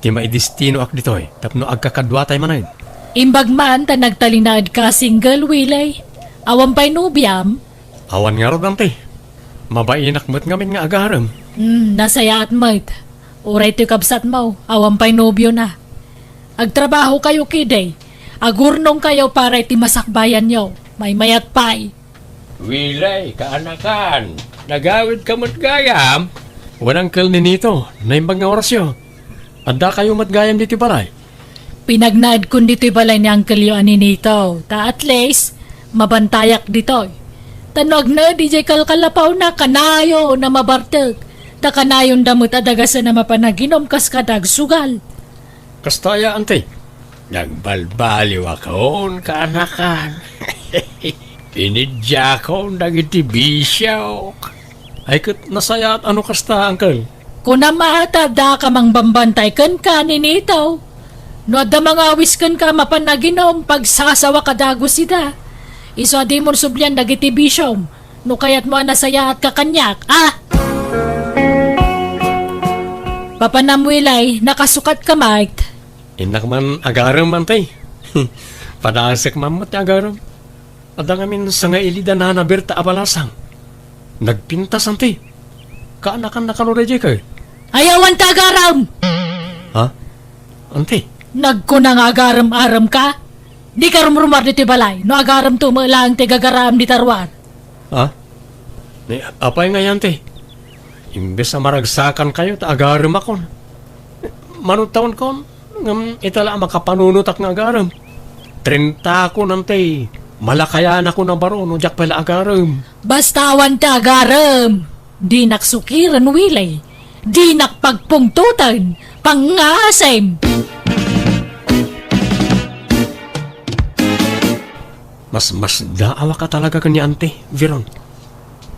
ti maidistinoak ditoy tapno agkakaduatay manen. Imbag man ta nagtalinaedka single, Willie. Awan pay nobiam? Awan ngarud, Auntie. Mabainak met ngamin nga agarem. Hmm, nasayaat met. Uray ti kabsatmo, awan pay nobiona. Agtrabahokayo ketdi. Agurnongkayo para iti masakbayanyo. Maymayat pay. Willie, kaanakan, nagawidka met gayam? Wen, Uncle Ninito, naimbag nga orasyo. Addakayo met gayam ditoy balay? Pinagnaedkon ditoy balay ni Uncle-yo a Ninito, ta at least, mabantayak ditoy. Ta no agnaed idiay kalkalapawna, kanayon a mabartek. Ta kanayonda met a dagasen a mapanaginum kas kada agsugal. Kasta aya, Auntie. Nagbalbaliwakon, kaanakan. Pinidiakon dagiti bisiok. Ay, ket nasayaat a no kasta, Uncle. Kunam a ta addaka mangbambantay kenka, Ninito. No adda mangawis kenka a mapanaginum, pagsasawaka dagus ida. Isu a dimon sublian dagiti bisiom. No kayatmo a nasayaatka kaniak, a? Papanam, Willie, nakasukatka met. Innak man agarem, Auntie. Padasek man met ti agarem. Adda ngamin sangailid a nana Berta a balasang. Nagpintas, Auntie. Kaanakan nakano daydiay kay? Ay, awan ta agarem! Ha? Auntie? Nagkuna nga agarem-aremka? Dika rumrumuar ditoy balay, no agaremto met laeng ti gagaraem dita ruar. Ha? Ni, apay ngay, Auntie? Imbes a maragsakankayo, ta agaremakon. Manudtaonkon, ngem ita la a makapanunotak nga agarem. Trentakon, Auntie. Malakayanakon a baro no diak pay la agarem. Basta awan ti agarem, dinak sukiren, Willie. Dinak pagpungtoten, pangngasem. Masmasdaawak a talaga ken ni Auntie, Veron.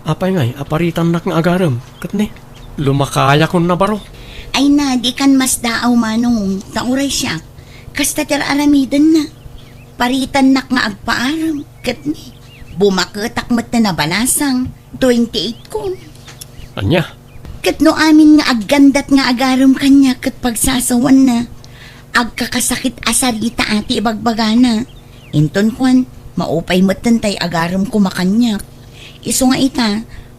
Apay ngay a paritannak nga agarem, ket ni, lumakayakon a baro. Ay na, dikan masdaaw, Manong, ta uray siak, kasta ti ar-aramidenna. Paritannak nga agpaarem, ket ni, bumaketak met ti nabalasang, twenty-eight kon. Ania? Ket no amin nga aggandat nga agarem kaniak ket pagsasawanna, agkakasakit a sarita a ti ibagbagana. Inton kuan, maupay metten tay agarem koma kaniak. Isu nga ita,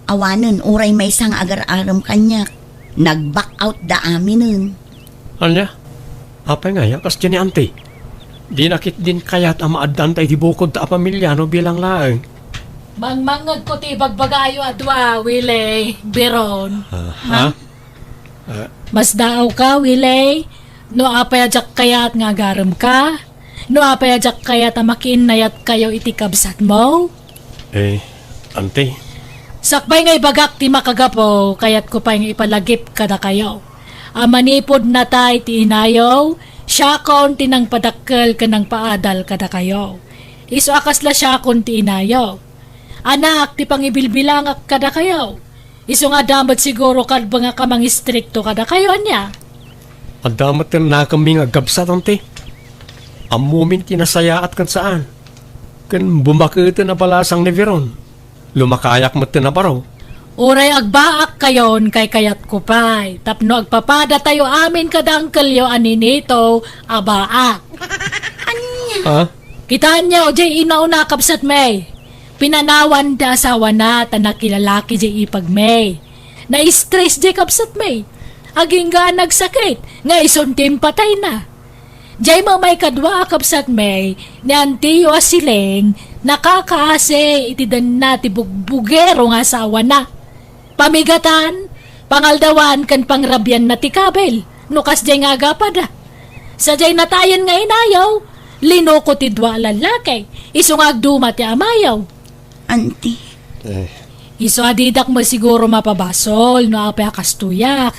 awanen uray maysa nga agar-arem kaniak. Nag-back out da aminen. Ania? Apay ngay a kasdi ni Auntie? Dina ketdin kayat a maaddan tay di bukod ta a pamilya no bilang laeng. Mangmangngegko ti ibagbagayo a dua, Willie, Veron. Ah, ha? Ah. Masdaawka, Willie? No apay a diak kayat nga agaremka? No apay a diak kayat a makiinnayatkayo iti kabsatmo? Eh, Auntie. Sakbay nga ibagak ti makagapu, kayatko pay nga ipalagip kadakayo a manipud natay ti inayo, siakon ti nangpadakkel ken nangpaadal kadakayo. Isu a kasla siakon ti inayo. Anak ti pangibilbilangak kadakayo. Isu nga adda met siguro kalbengak a mangistrikto kadakayo, ania? Adda met ti nakemmi nga agkabsat, Auntie. Ammomin ti nasayaat ken saan. Ken bumaketen a balasang ni Veron. Lumakayak met ti nabaro. Uray agbaakkayon, kaykayatko pay, tapno agpapadatayo amin kada angkelyo a ninito a baak. Ania? Ha? Kitaenyo, diay inauna a kabsatmi. Pinanawan ti asawana ta nakilalaki diay ipagmi. Na-stress diay kabsatmi. Agingga a nagsakit, nga isun ti impatayna. Diay met maikadua a kabsatmi, ni antiyo a siling, nakakaasi iti denna ti bugbugero nga asawana. Pamigatan, pangaldawan, ken pangrabianna ti kabil, no kasdiay nga agapada. Sadiay natayen nga inayo, linuko ti dua a lallaki, isu nga agduma ti amayo. Auntie. Eh. Isu a didak met siguro mapabasol no apay a kastoyak.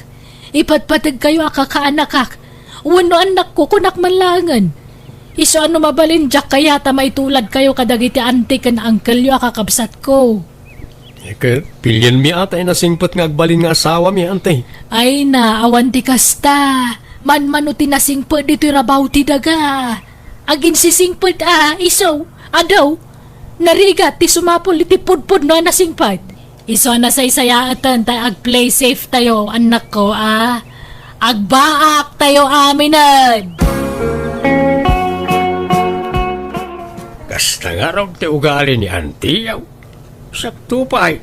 Ipatpategkayo a kakaanakak, wenno annakko, kunak man laengen. Isu a no mabalin, diak kayat a maituladkayo kadagiti auntie ken uncleyo a kakabsatko. Eh, ket pilienmi a tay nasingpet nga agbalin nga asawami, Auntie. Ay na, awan ti kasta. Manmano ti nasingpet ditoy rabaw ti daga. Aginsisingpet a, isu, adu, narigat ti sumapul iti pudpudno a nasingpet. Isu a nasaysayaatan tay agplay safe tayo, annakko, a. Agbaak tayo aminen. Kasta ngarud ti ugali ni Auntie. Sakto pay,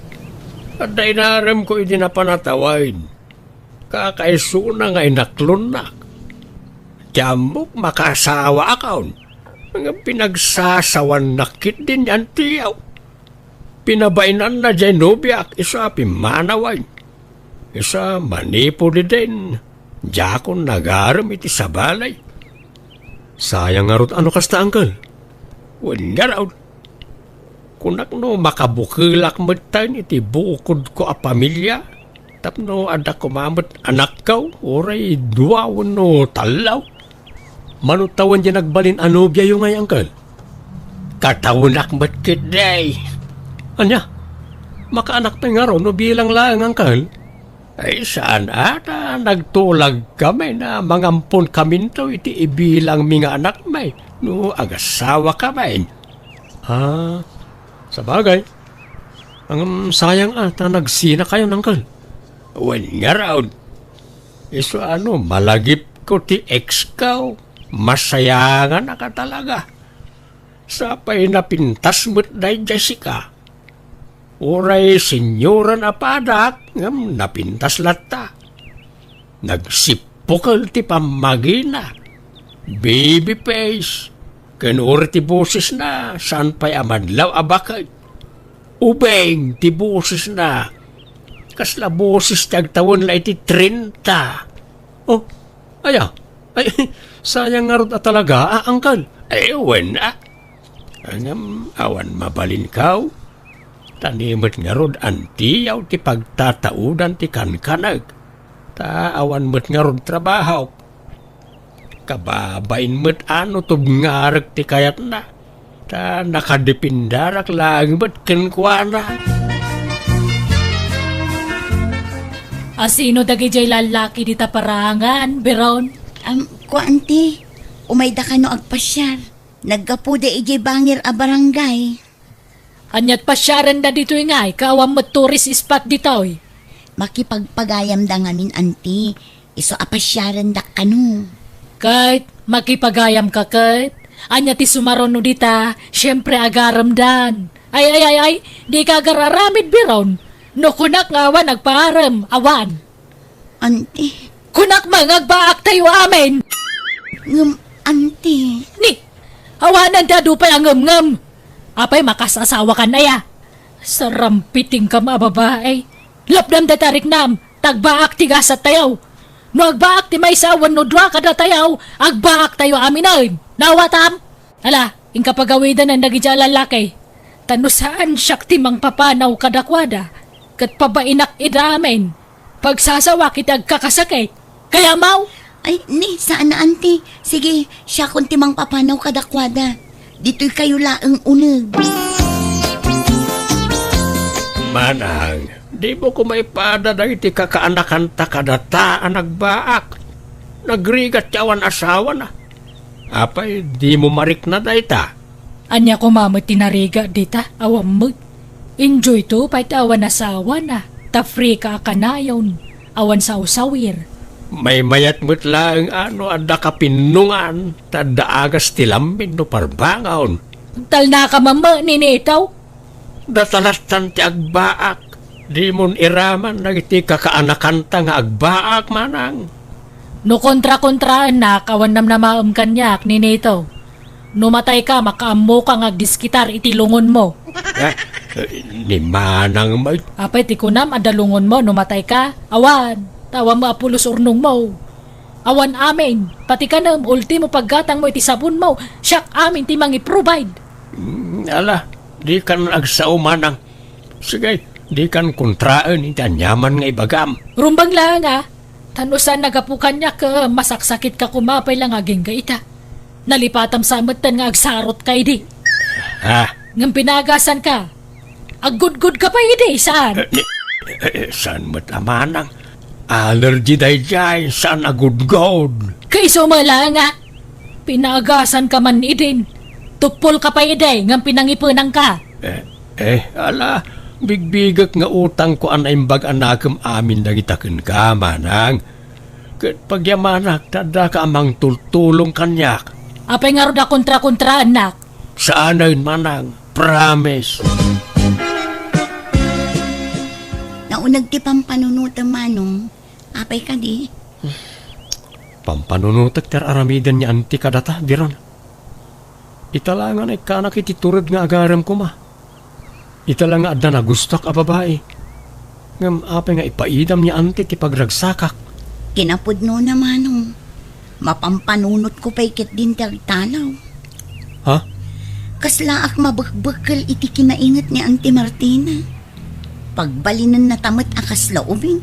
adda inaremko idi napan a tawen. Kakaisuna nga inaklonnak. Ti ammok, makaasawaakon. Ngem pinagsasawannak ketdin ni Auntie. Pinabainanna diay nobiak isu a pimmanawen. Isu a manipud idin, diakon nagarem iti sabali. Sayang ngarud a no kasta, Uncle. Wen ngarud, kunak no makabukelak metten iti bukodko a pamilia, tapno adda koma met anakko, uray dua wenno tallo. Mano tawen diay nagbalin a nobiayo ngay, Uncle? Katawenak met ketdi. Ania? Makaanak pay ngarud no bilang laeng, Uncle? Ay, saan a ta nagtulagkami a mangamponkaminto iti ibilangmi nga anakmi no agasawakami. Ah, sabagay. Ngem sayang a ta nagsinakayon, Uncle. Wen ngarud, isu a no malagipko ti exko, masayanganak a talaga. Sapay napintas met daydiay sika. Uray senioran a padak, ngem napintas latta. Nagsippukel ti pammagina. Baby face. Ken uray ti bosesna, saan pay a madlaw a baket. Ubing ti bosesna. Kasla boses ti agtawen la iti trenta. Oh, aya? Ay, sayang ngarud a talaga, a, Uncle. Ay, wen, a. Ngem awan mabalinko. Ta ni met ngarud antiyaw ti pagtataudan ti kankanek. Ta awan met ngarud trabahok. Kababain met a no tubngarek ti kayatna. Ta nakadepindarak laeng met kenkuana. A sino dagidiay lallaki dita parangan, Biron? Am, kua, anti, umayda kano agpasiar. Naggapuda idiay bangir a barangay. Ania't pasiarenda ditoy ngay, ket awan met tourist spot ditoy. Makipagpagayamda ngamin, anti. Isu a pasiarendak kano. Ket makipagayamka ket? Ania ti sumaruno dita? Siempre, agaremdan. Ay, ay, ay, ay, dika agar-aramid, Biron. No kunak nga awan agpaarem, awan. Anti. Kunak man nga agbaaktayo amin. Ngem, anti. Ni, awanen ti adu pay a ngemngem. Apay, makasasawakan aya? Sarampitingkam a babai. Lapdam dayta riknam, ta agbaak ti gasattayo. No agbaak ti maysa wenno dua kadatayo, agbaaktayo aminen. Naawatam? Ala, inka pagawidanen dagidiay a lallaki. Ta no saan siak ti mangpapanaw kadakuada, ket pabainak ida amin. Pagsasawak iti agkakasakit. Kayamaw? Ay, ni, saan a, anti. Sige, siakon ti mangpapanaw kadakuada. Ditoy kayo laeng uneg. Manang, dimo koma ipada dagiti kakaanakanta kadata a nagbaak. Nagrigat ti awan asawana. Apay, dimo marikna dayta? Ania koma met ti narigat dita? Awan met. Enjoy to pay ti awan asawana. Ta free ka a kanayon. Awan sawsawir. Maymayat met laeng a no adda kapinnongan, ta adda agas ti lamin no parbangon. Talnaka mamma, Ninito. Data lattan ti agbaak. Dimon iraman dagiti kakaanakanta nga agbaak, manang. No kontra-kontraennak, awan namnamaem kaniak, Ninito. No matayka, makaammoka nga agdiskitar iti lungonmo. Ah, eh, ni manang met. Apay ti kunam, adda lungonmo no matayka? Awan, ta awan met a pulos urnongmo. Awan amin, pati kanem, ultimo paggatangmo iti sabonmo, siak amin ti mangi-provide. Mm, ala, dikan agsao, manang. Sige, dikan kontraen iti aniaman nga ibagam. Rumbeng laeng a, ta no saan a gapu kaniak, eh, masaksakitka koma pay la nga agingga ita. Nalipatam sa metten nga agsarotka idi. Ah. Ngem pinagasanka. Aggudgudka pay idi, saan? Eh, eh, eh, saan met a manang? Allergy daydiay, saan a gudgod. Kaiso met laeng a, pinagasanka man idin. Tuppolka pay idi, ngem pinangipenanka. Eh, eh, ala, bigbigek nga utangko a naimbag a nakem amin dagita kenka, manang. Ket pagyamanak ta addaka a mangtultulong kaniak. Apay ngarud a kontra-kontraennak? Saanen, manang. Promise. Nauneg ti pampanunotem, manong. Apay kadi? Pampanunotek ti ar-aramiden ni anti kadata, Biron. Ita la nga naikkanak iti tured nga agarem koma. Ita la nga adda nagustuak a babai. Ngem apay nga ipaidam ni anti ti pagragsakak? Kinapudnona, manong. Mapampanunotko pay ketdin ti agtalaw. Ha? Kaslaak mabekbekkel iti kinainget ni Anti Martina. Pagbalinennata met a kasla ubing.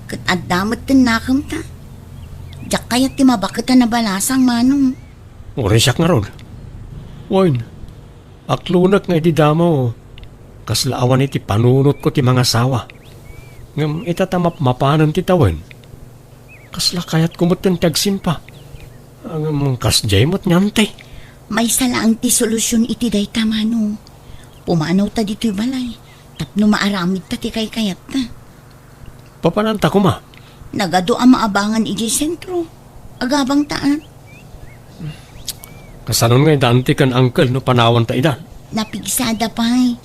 Ket adda met ti nakemta. Diak kayat ti mabaket a nabalasang, manong. Uray siak ngarud. Wen, aklonek nga idi damo, kasla awan iti panunotko ti mangasawa. Ngem ita ta mapmapanen ti tawen, kasla kayatko metten ti agsimpa. Ngem kasdiay met ni anti. Maysa laeng ti solusion iti dayta, manong. Pumanawta ditoy balay tapno maaramidta ti kaykayatta. Papananta koma? Nagadu a maabangan idiay sentro. Agabangta, a. Kasanon nga ida anti ken uncle no panawanta ida? Napigsada pay.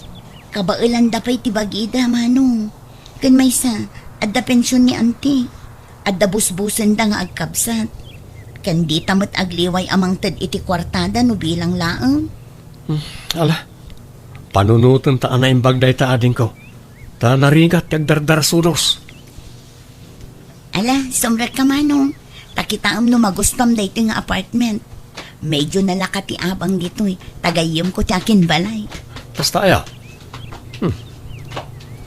Kabaelanda pay ti bagida, manong. Ken maysa, adda pension ni anti. Adda busbusenda nga agkabsat. Ken dita met agliway a mangted iti kuartada no bilang laeng. Hmm, ala. Panunotenta a naimbag dayta, adingko. Ta narigat ti agdardarsudos. Ala, sumrekka, manong. Ta kitaem no magustuam daytoy nga apartment. Medyo nalaka ti abang ditoy. Ta gayyemko ti akinbalay. Kasta aya? Hmm.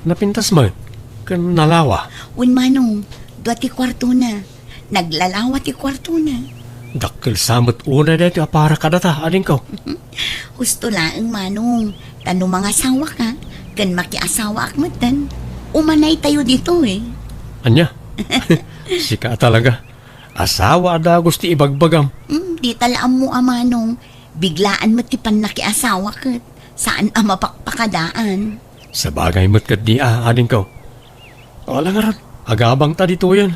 Napintas met. Ken nalawa. Wen, manong. Dua ti kuartona. Naglalawa ti kuartona. Dakkel sa met unay daytoy a para kadata, adingko. Husto laeng, Manong, ta no mangasawaka, ken makiasawaak metten, umanaytayo ditoy. Ania? Sika talaga. Asawa a dagus ti ibagbagam. Hmm, dita la ammo a, Manong. Biglaan met ti pannakiasawa ket saan a mapakpakadaan. Sabagay met ketdi a, adingko. Wala ngarud, agabangta ditoyen.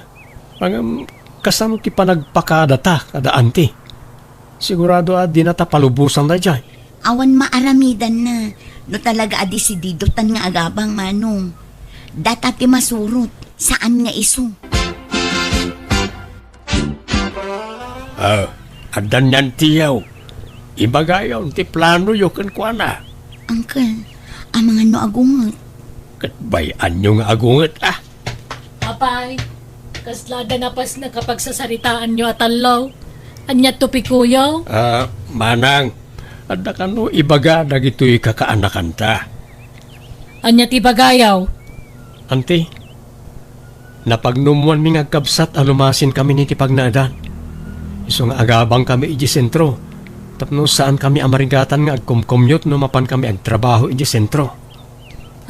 Ngem, kasano ti panagpakadata kada anti? Sigurado a dinata palubosan daydiay. Awan maaramidanna no talaga a desididotan nga agabang, Manong. Data ti masurot, saan nga isu. Ah, addan ni antiyo. Ibagayon ti planoyo kenkuana. Uncle, amangan no agunget. Ket bay-anyo nga agunget, ah. Apay, kasla adda napasnek a pagsasaritaanyo a tallo? Ania topikoyo? Ah, Manang, adda kano ibaga dagitoy kakaanakanta? Ania ti ibagayo? Anti, napagnumoanmi nga agkabsat a lumasinkami iti pagnaedan. Isu nga agabangkami iti sentro, tapno saankami a marigatan nga agkomkomyot no mapankami agtrabaho iti sentro.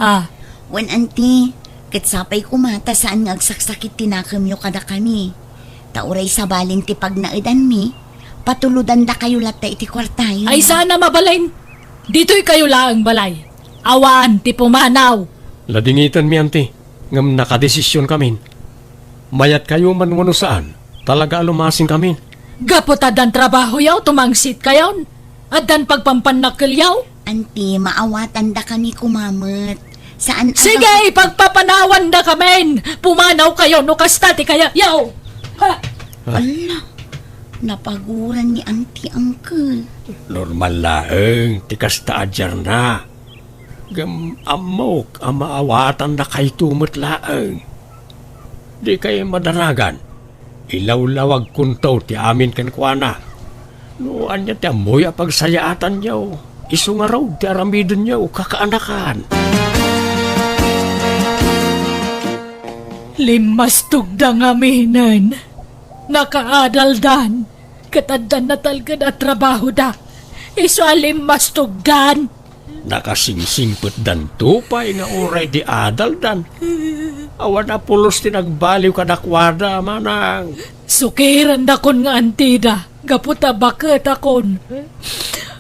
Ah. Wen, anti, ket sapay koma ta saan nga agsaksakit ti nakemyo kadakami. Ta uray sabalin ti pagnaedanmi, patulodandakayo latta iti kuartayo. Ay, saan a mabalin! Ditoykayo laeng balay. Awan ti pumanaw. Ladingitenmi, anti, ngem nakadesisionkamin. Mayatkayo man wenno saan, talaga a lumasinkamin. Gapu ta addan trabahoyo, tumangsitkayon. Addan pagpampannakkelyo. Anti, maawatandakami koma met. Saan a Sige, gap- ipagpapanawandakamin. Pumanawkayo no kasta ti kayatyo. Ha! Ah. Ala, napaguran ni Anti, Uncle. Normal laeng ti kasta a diarna. Ngem ammok a maawatandakayto met laeng. Dikay madaragan. Ilawlawagkonto ti amin kenkuana. No ania ti ammoyo a pagsayaatanyo, isu ngarud ti aramidenyo, kakaanakan. Limmastogda ngaminen. Nakaadaldan. Ket adda natalged a trabahoda. Isu a limmastogdan. Nakasingsingpetdanto pay nga uray di adaldan. Awan a pulos ti nagbaliw kadakuada, manang. Sukirendakon nga antida, gapu ta baketakon.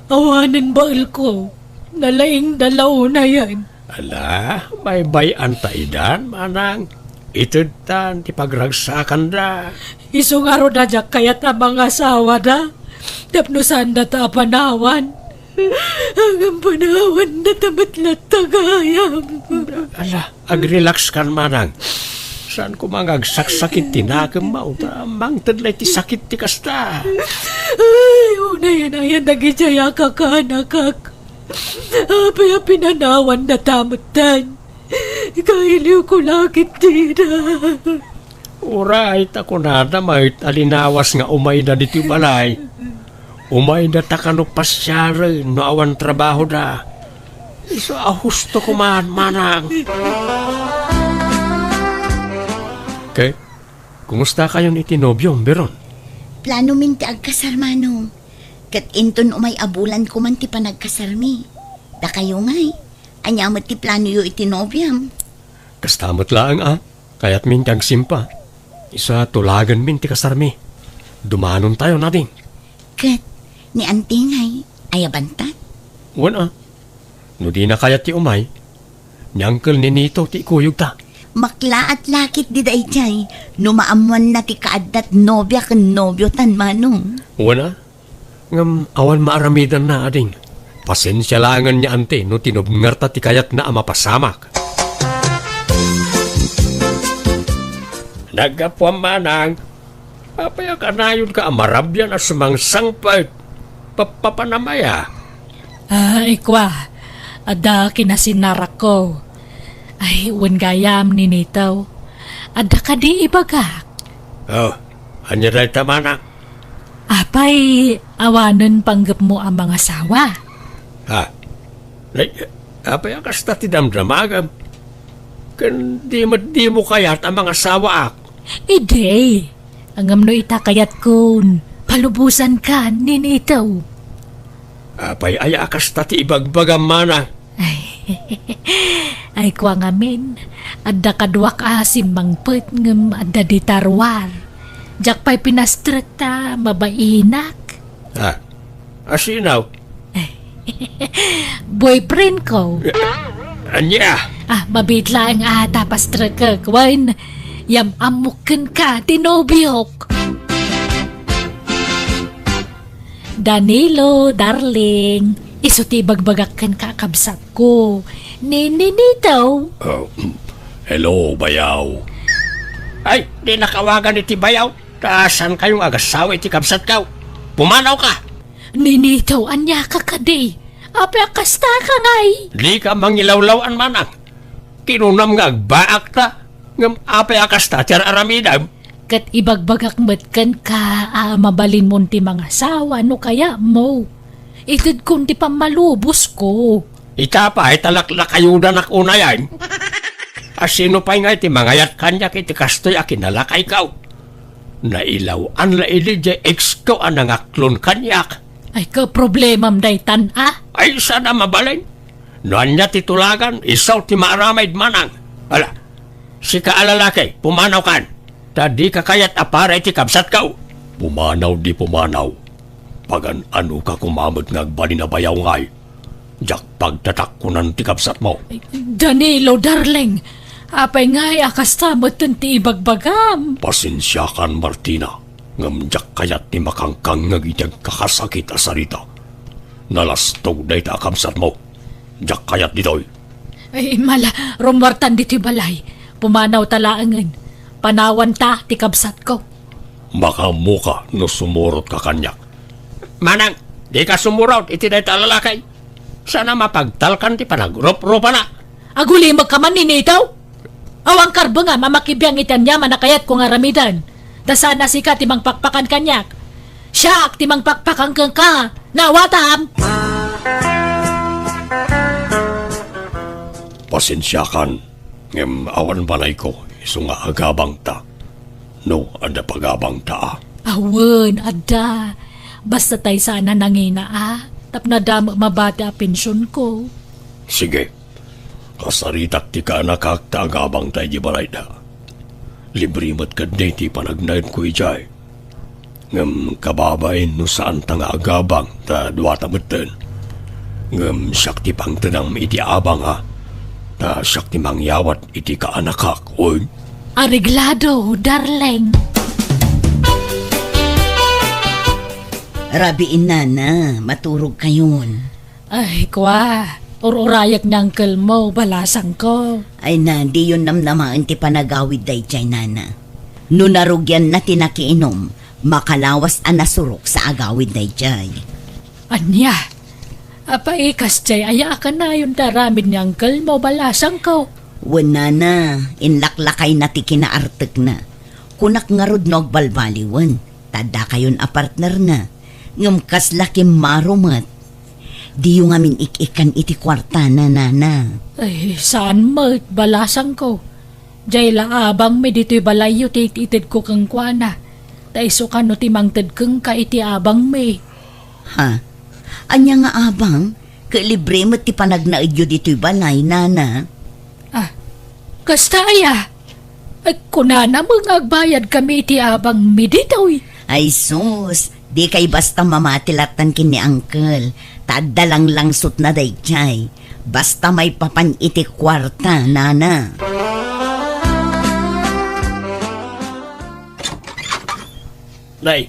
Awanen baelko, nalaingda la unayen. Ala, baybay-anta idan, manang. Itedtan ti pagragsakanda. Isu ngarud a diak kayat a mangasawada, tapno saandata a panawan. Ngem panawandata met latta gayam. Ala, agrelax kan, manang. Saan koma nga agsaksakit ti nakemmo, ta mangted lay ti sakit ti kasta. Ay, unayen-ayen dagidiay a kakaanakak. Apay a pinanawandata metten? Ikailiwko la ketdida. Uray ta kunada met a linawas nga umayda ditoy balay. Umayda ta kano pasiaren no awan trabahoda. Isu a husto koma, manang. Ket, kumustakayon iti nobiom, Biron? Planomin ti agkasar, manong. Ket inton umay a bulan koman ti panagkasarmi. Dakayo ngay, ania met ti planoyo iti nobiam? Kasta met laeng a, kayatmin ti agsimpa. Isu a tulagenmin ti kasarmi. Dumanontayon, ading. Ket ni Anti ngay, ayabanta? Wen a. No dina kayat ti umay, ni Uncle Ninito ti ikuyogta. Maklaat la ketdi daydiay no maammoanna ti kaaddat nobia ken nobiotan, manong. Wen a. Ngem awan maaramidanna, ading. Pasensia laengen ni Anti no tinubngerta ti kayatna a mapasamak. Naggapuam, manang. Apay a kanayonka a marabian a sumangsangpet? Papapanam aya? Ah, ikua, adda kinasinarakko. Ay, wen gayam, Ninito. Adda kadi ibagak? Oh, ania dayta, manang? Apay, awanen panggepmo a mangasawa? Ha? Nay, apay a kasta ti damdamagam? Ken di met dimo kayat a mangasawaak? Idi, ngem no ita kayatkon, palubosankan, Ninito. Apay aya a kasta ti ibagbagam, manang? Ay, ay, kua ngamin, adda kaduak a simmangpet ngem adda dita ruar. Diak pay pinastrek ta mabainak. Ah, asino? Boyfriend ko. Ania? Ah, mabiit laeng a ta pastrekek, wen, yam-ammok kenka ti nobiok. Danilo, darling, isu ti ibagbagak kenka, kabsatko. Ni, ni, Nito. Oh, hello, bayaw. Ay, dinak awagan iti bayaw. Ta saan kayong agasawa iti kabsatko? Pumanawka! Ni, Nito, ania ka kadi? Apay a kasta ka ngay? Dika mangilawlaw-an, manang. Kinunam nga agbaakta, ngem apay a kasta ti ar-aramidem? Ket ibagbagak met kenka a mabalinmon ti mangasawa no kayatmo. Itedkon ti pammalubosko. Ita pay ta laklakayudanak unayen. Asino pay ngay ti mangayat kaniak iti kastoy a kinalakayko? Nailaw-an la idi diay ex ko a nangaklon kaniak. Ay, kaproblemam daytan, a? Ay, saan a mabalin? No ania ti tulagan, isu ti maaramid, manang. Ala, sika a lalaki, pumanawkan. Ta dika kayat a para iti kabsatko. Pumanaw di pumanaw. Pagan-anoka koma met nga agbalin a bayaw ngay. Diak pagtatakkonan ti kabsatmo. Danilo, darling, apay ngay a kasta metten ti ibagbagam? Pasensiakan, Martina, ngem diak kayat ti makangkangngeg iti agkakasakit a sarita. Nalastog dayta a kabsatmo. Diak kayat ditoy. Ay, mala, rummuartan ditoy balay. Pumanawta laengen. Panawanta ti kabsatko. Makaammoka no sumurotka kaniak. Manang, dika sumurot iti dayta a lalaki. Saan a mapagtalkan ti panagruprupana. Agulimekka man, Nito? Awan karbengam a makibiang iti aniaman a kayatko nga aramiden. Ta saan a sika ti mangpakpakan kaniak. Siak ti mangpakpakan kenka. Naawatam? Pasensiakan, ngem awan balayko, isu nga agabangta. No, adda pagabangta a. Awan, adda. Basta tay saan a nangina a, tapno adda met mabati a pensionko. Sige. Kasaritak ti kaanakak ta agabangta idiay balayda. Libre met ketdi ti panagnaedko idiay. Ngem kababain no saanta nga agabang ta duata metten. Ngem siak ti pangtedam iti abang a, ta siak ti mangyawat iti kaanakak, oy. Areglado, darling. Rabii, nana, maturogkayon. Ay, kua, ur-urayek ni uncle mo, balasangko. Ay na, diyon namnamaen ti panagawid daydiay, nana. No narugianna ti nakiinom, makalawas a nasurok sa agawid daydiay. Ania? Apay, kasdiay aya a kanayon ti aramid ni uncle mo, balasangko? Wen, nana, inlaklakayna ti kinaartekna. Kunak ngarud no agbalbaliwen, ta addakayon a partnerna. Ngem kasla kimmaro met. Diyo ngamin ik-ikkan iti kuartana, nana. Ay, saan met, balasangko. Diay la abangmi ditoy balayyo ti it-itedko kenkuana. Ta isu kano ti mangted kenka iti abangmi. Ha? Ania nga abang? Ket libre met ti panagnaedyo ditoy balay, nana. Ah, kasta aya? Ay, kunana met nga agbayadkami iti abangmi ditoy. Ay sus, dikay basta mamati lattan ken ni uncle, ta adda langlangsotna daydiay. Basta maipapan iti kuarta, nana. Nay,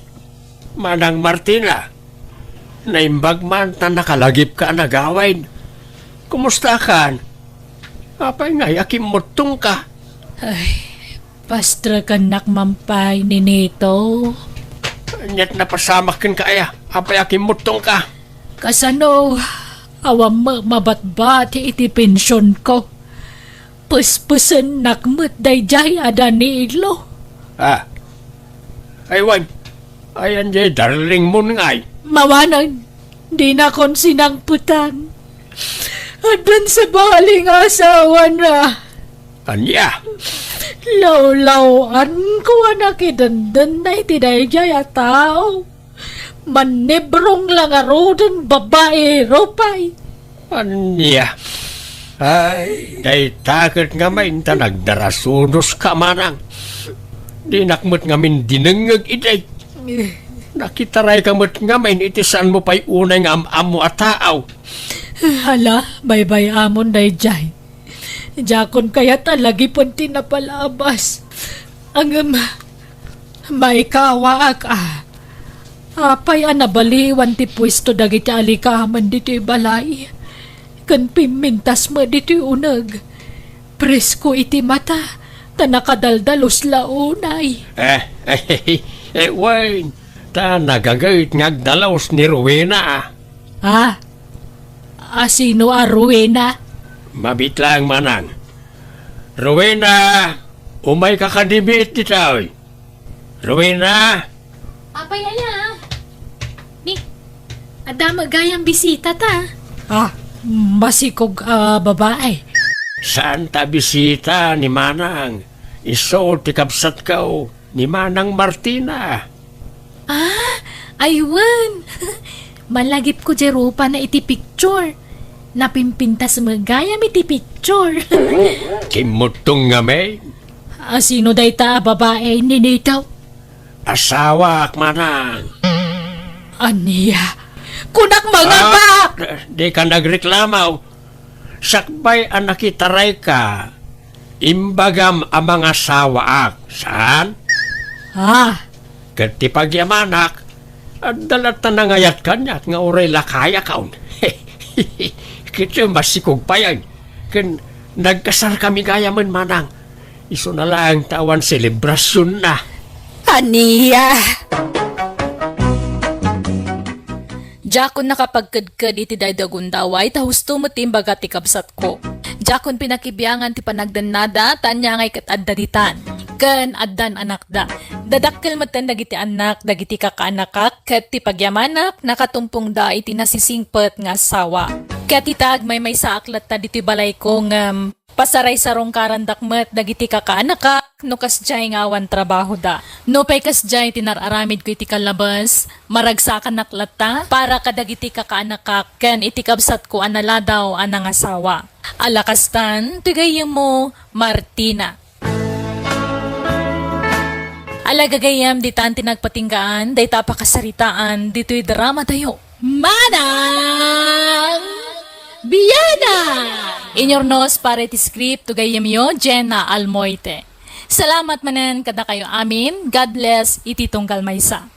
Manang Martina, naimbag man ta nakalagipka a nagawid. Kumustakan? Apay ngay a kimmuttongka? Ay, pastrekennak man pay ni Nito. Ania't napasamak kenka aya? Apay a kimmuttongka? Kasano? Awan met mabatbati iti pensionko. Pespesennak met daydiay a Danilo. Ah. Ay, wen. Ayan diay darlingmon ngay. Mawanen, dinakon sinangpetan. Addan sabali nga asawana. Ania? Lawlaw-anko a nakidendennay ti daydiay a tao. Mannibrong la ngaruden, babai, Rupay. Ania? Ay, dayta ket ngamin ta nagdarasunos ka, manang. Dinak met ngamin dinengngeg idi. Nakitarayka met ngamin iti saanmo pay unay nga am-ammo a tao. Hala, baybay-amon daydiay. Diakon kayat a lagipen ti napalabas. Ngem, maikawaak a. Apay a nabaliwan ti puesto dagiti alikamen ditoy balay? Ken pimmintas met ditoy uneg. Presko iti mata, ta nakadaldalus la unay. Eh, eh, eh, wen, ta nagaget nga agdalus ni Rowena. Ah, a sino a Rowena? Mabitlang manang. Rowena, umayka kadimi ditoy. Rowena! Apay aya? Ni, adda met gayam bisita ta. Ah, masikog a babai. Saan ta bisita ni manang? Isu ti kabsatko, ni Manang Martina. Ah, aywan. Malagipko diay rupana iti picture. Napimpintas met gayam iti picture. Kimmuttong ngamin. A sino dayta a babai, Ninito? Asawaak, manang. Ania? Kunak mangabak! Ah, di ka nagreklamo. Sakbay a nakitarayka, imbagam a mangasawaak, saan? Ah. Ket ti pagyamanak, adda latta nangayat kaniak nga uray lakayakon. Ket masikog payen, ken nagkasarkami gayamen, manang. Isuna laeng ta awan selebrasionna. Ania? Diakon nakapagkedked iti daydiay a gundaway ta husto met ti imbaga ti kabsatko. Diakon pinakibiangan ti panagdennada ta ania ngay ket adda ditan. Ken addan anakda. Dadakkel metten dagiti annak dagiti kakaanakak ket ti pagyamanak nakatumpongda iti nasisingpet nga asawa. Ket ita agmaymaysaak latta ditoy balayko ngem pasaraysarungkarandak met dagiti kakaanakak no kasdiay nga awan trabahoda. Nupay kasdiay ti nar-aramidko iti kallabes, maragsakanak latta para kadagiti kakaanakak ken iti kabsatko a naladaw a nangasawa. Ala kastan ti gayyemmo, Martina. Ala gagayyem, ditan ti nagpatinggaan dayta a pakasaritaan ditoy dramatayo. Manang Biana! Inyurnos para iti script ti gayyemyo, Jenna Almoite. Salamat manen kadakayo amin. God bless iti tunggal maysa.